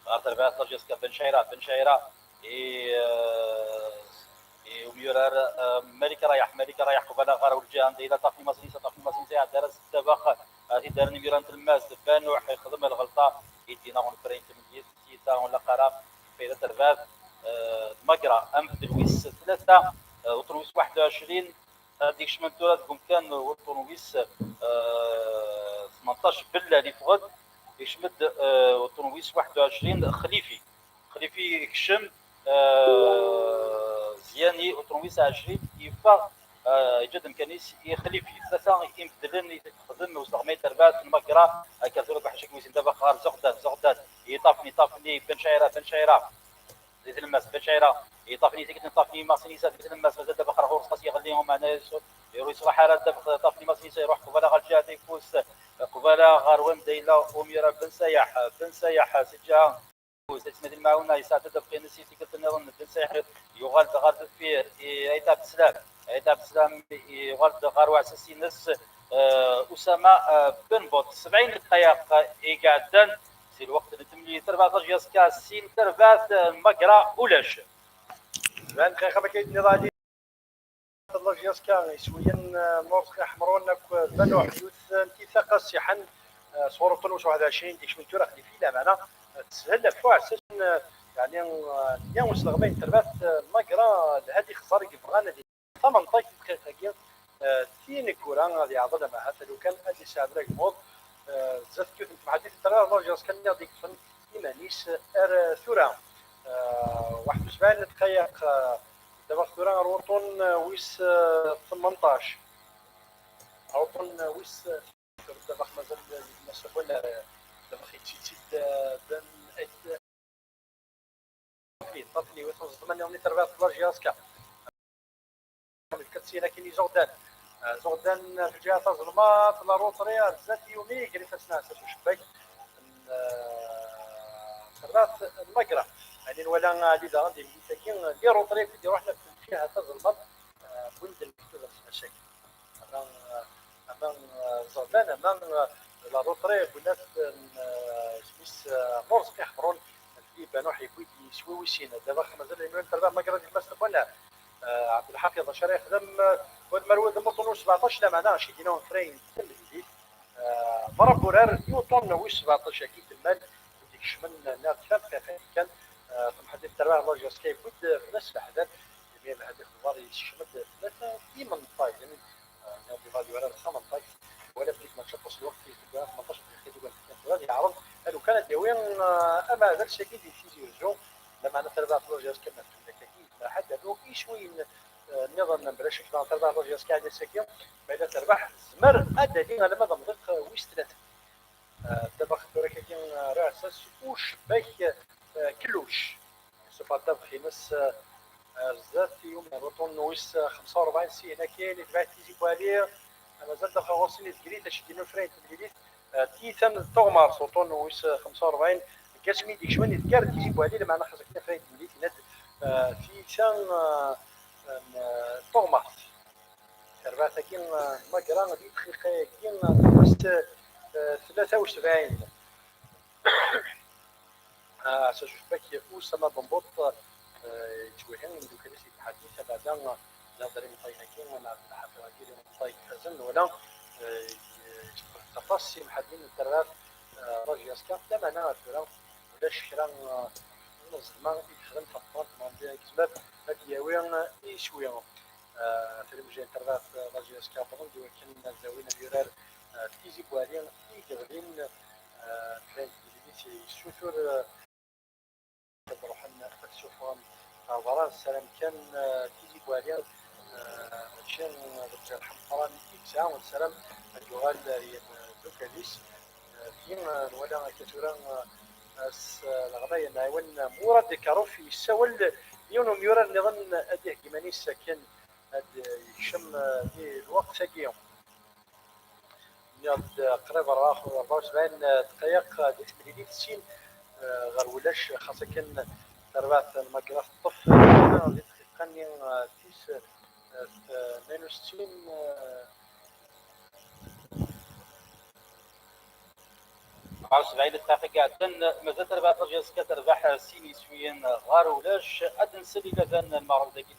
ɣer terbaɛt la JSK, Ben Cɛira, Ben Cɛira i, eh, i umyurar, eh, Malik Rayaḥ, Malik Rayaḥ qbala ɣer lǧiha anda yella Ṭafi Masinisa, Ṭafi Masinisa iɛedda-as ddabex, eh, ad t-id-rren imyurar n tlemmast, Banuḥ ixdem lɣelṭa, i d-yenna unefray n tmedyezt, tiyita ur nlaq ara, fayda terbaɛt, eh, Magra, ambeddel wis tlata, eh, uṭun wis waḥed u ɛecrin, ad d-ikecmen tura deg umkan n wuṭṭun wis, eh, tmenṭac Bellal, yeffeɣ-d, yekcem-d, eh, wuṭṭun wis waḥed u ɛecrin Xlifi. Xlifi yekcem, eh, Zyani, wuṭṭun wis ɛecrin, yeffeɣ, eh, yeǧǧa-d amkan-is i Xlifi. Tlata imbeddlen i texdem usleɣmay n terbaɛt n Magra, akka tura deg uḥric-agi wis sin, ddabex ɣer Zuɣdan, Zuɣdan, i Ṭafni, Ṭafni, Ben Cɛira, Ben Cɛira. Di tlemmast, Ben Cɛira, i Ṭafni, tikkelt n Ṭafni, Masinisa, di tlemmast, mazal ddabex ɣer ɣur-s, xas yeɣli, umeɛna ur yeṣluḥ ara ddabex Ṭafni, Masinisa, iruḥ qbala ɣer lǧiha tayeffust, qbala ɣer wanda yella umyurar Ben Sayaḥ, Ben Sayaḥ, s lǧiha tayeffust, Ismaɛil Lmaɛuna, yesɛedda ddabex-ines i tikkelt nniḍen, Ben Sayaḥ yuɣal-d ɣer deffir, i Ayt Ɛebdeslam, Ayt Ɛebdeslam yuɣal-d ɣer uɛessas-ines, eh, Usama, eh, Ben Bot, sebɛin dqayeq i iɛeddan, si lweqt n temlilit, terbaɛt la JSK sin, terbaɛt n Magra ulac. Tban dqiqa ma akka i d-tenniḍ a Ɛli. La JSK iswiyen, eh, n Urẓqi Ḥemrun akked Banuḥ, yiwet n tita qessiḥen, eh, sɣur uṭṭun wis waḥed u ɛecrin, d-ikecmen tura Xlifi, lameɛna, eh, teshel ɣef uɛessas n, eh, yeɛni, eh, nniya usleɣmay n terbaɛt, eh, n Magra, Lhadi Xeẓẓar i yebɣan ad tamenṭagt n txirt-agi, eh, tineggura ad yeɛḍel amahat, lukan ad yesɛedl agmuḍ, eh, zdat n yiwet n temḥaddit n terra, la JSK-nni ad yeṭṭfen iman-is ar tura. Eh, waḥed u sebɛin dqayeq, eh, ddabex tura ɣer wuṭṭun, eh, wis, eh, tmenṭac. Ɣer wuṭṭun, eh, wis, eh, ddabex mazal, eh, mazal, eh, ddabex yettett-id, eh, Ben Ait-, Ṭafni, Ṭafni, yiwet n ẓeḍma nniḍen i terbaɛt n la JSK. Tefka-tt-in akin i Zuɣdan. Ah, Zuɣdan, ah, fi lǧiha tazelmaḍt, la routrie, ah, zdat yumi, gar ifassen-is ucebbak n, ah, terbaɛt n Magra. Ɛni nwala Ali daɣen di lmit-agi, les retraits i d-iruḥen ɣef tmeccihat tazelmaḍt, wwin-d lmektub n tmacakil. Ama, ama Ẓerban, ama les retraits, wwin-as n isem-is Murzeq Iḥemrun, Filipe Banuḥ yewwi-d yeswi wis sin. Daba mazal Imran terbaɛt n Magra di tlemmast n wannar. Ɛebdelḥafiḍ, acu ara yexdem? Wad Merwed, uṭun wis sebɛeṭac, lameɛna acu i d-yenna Efrayem Tamedlit, Bravo urar i uṭun wis sebɛeṭac-agi, temmal i d-ikecmen neɣ d kra n txiqayin kan. Temḥeddit terbaɛt n la J S K yewwi-d fell-as leḥder, imi Mehdi Xeẓẓer yessekcem-d tlata imenṭagen. Nadi Val yurar d tamenṭagt, wala belli ma tcaṭ-as lweqt i tugna tmenṭac dqiqa i d-yugan tekkan tura ad yeɛreḍ alukan ad d-yawi ameɛdal-sagi di Tizi Uzzu, lameɛna tarbaɛt n la J S K ma tfellak-agi yezmer ḥedd rnu iswiyen nniḍen, mebla ccek daɣen tarbaɛt n la J S K ɛni ass-agi ma yella terbeḥ tezmer ad d-tali alamma d amḍiq wis tlata. Ddabex tura-agi, Raɛsas Ucebbak Kelluc. Yessufeɣ ddabex-ines ar zdat i umdan uṭun wis xemsa u rebɛin, syin akkin itbeɛ Tizi Bwali. Mazal daxel ɣur-sen izgri taceddi n ufray n temlilit. Tiyita n Tuɣmart uṭun wis xemsa u rebɛin deg asmi d-ikecmen idgar Tizi Bwali, lameɛna xas akken afray n temlilit yenna-d tiyita n Tuɣmart. Tarbaɛt-agi n Magra di dqiqa-agi wis tlata u sebɛin. Ɛassa Ucebbak Usama Benbuṭ yettwihin imeddukal-is yetḥaddi tabeɛda. Nniɣ-d ar imeṭṭayen-agi, nniɣ-d lḥafiḍ-agi d imeṭṭay ifazen, nwala yettqelleq aṭas imḥaddiyen n terbaɛt la J S K, lameɛna ar tura ulac kra n zzedma i yexdem tameqqrant, Mandi yezmer ad d-yawi iswi. Tilemjin n terbaɛt la J S K wwḍen-d i wakken ad d-awin amyurar Tizi Bwali i yeɣlin. Kra n temlilit yessutur ad ruḥen ad ssuffɣen ɣer berra. Nessaram kan Tizi Bwali mačči d lǧerḥ ameqqran i yesɛa, nessaram ad yuɣal ar yemdukal-is. Fi nwala akka tura ass leɣnaya n ɛiwen Murad Karouf yessawel yiwen umyurar nniḍen ad iheggi iman-is akken ad yekcem di lweqt-agi. Nniɣ-d qrib rebɛa u sebɛin dqayeq di temlilit, sin ɣer ulac, xas akken tarbaɛt n Magra teṭṭef di dqiqa-nni tis tnayen u settin. Rebɛa u sebɛin dqayeq iɛeddan, mazal tarbaɛt la J S K terbeḥ sin yiswiyen ɣer ulac. Ad nsel i ladan n lmeɛrud-agi.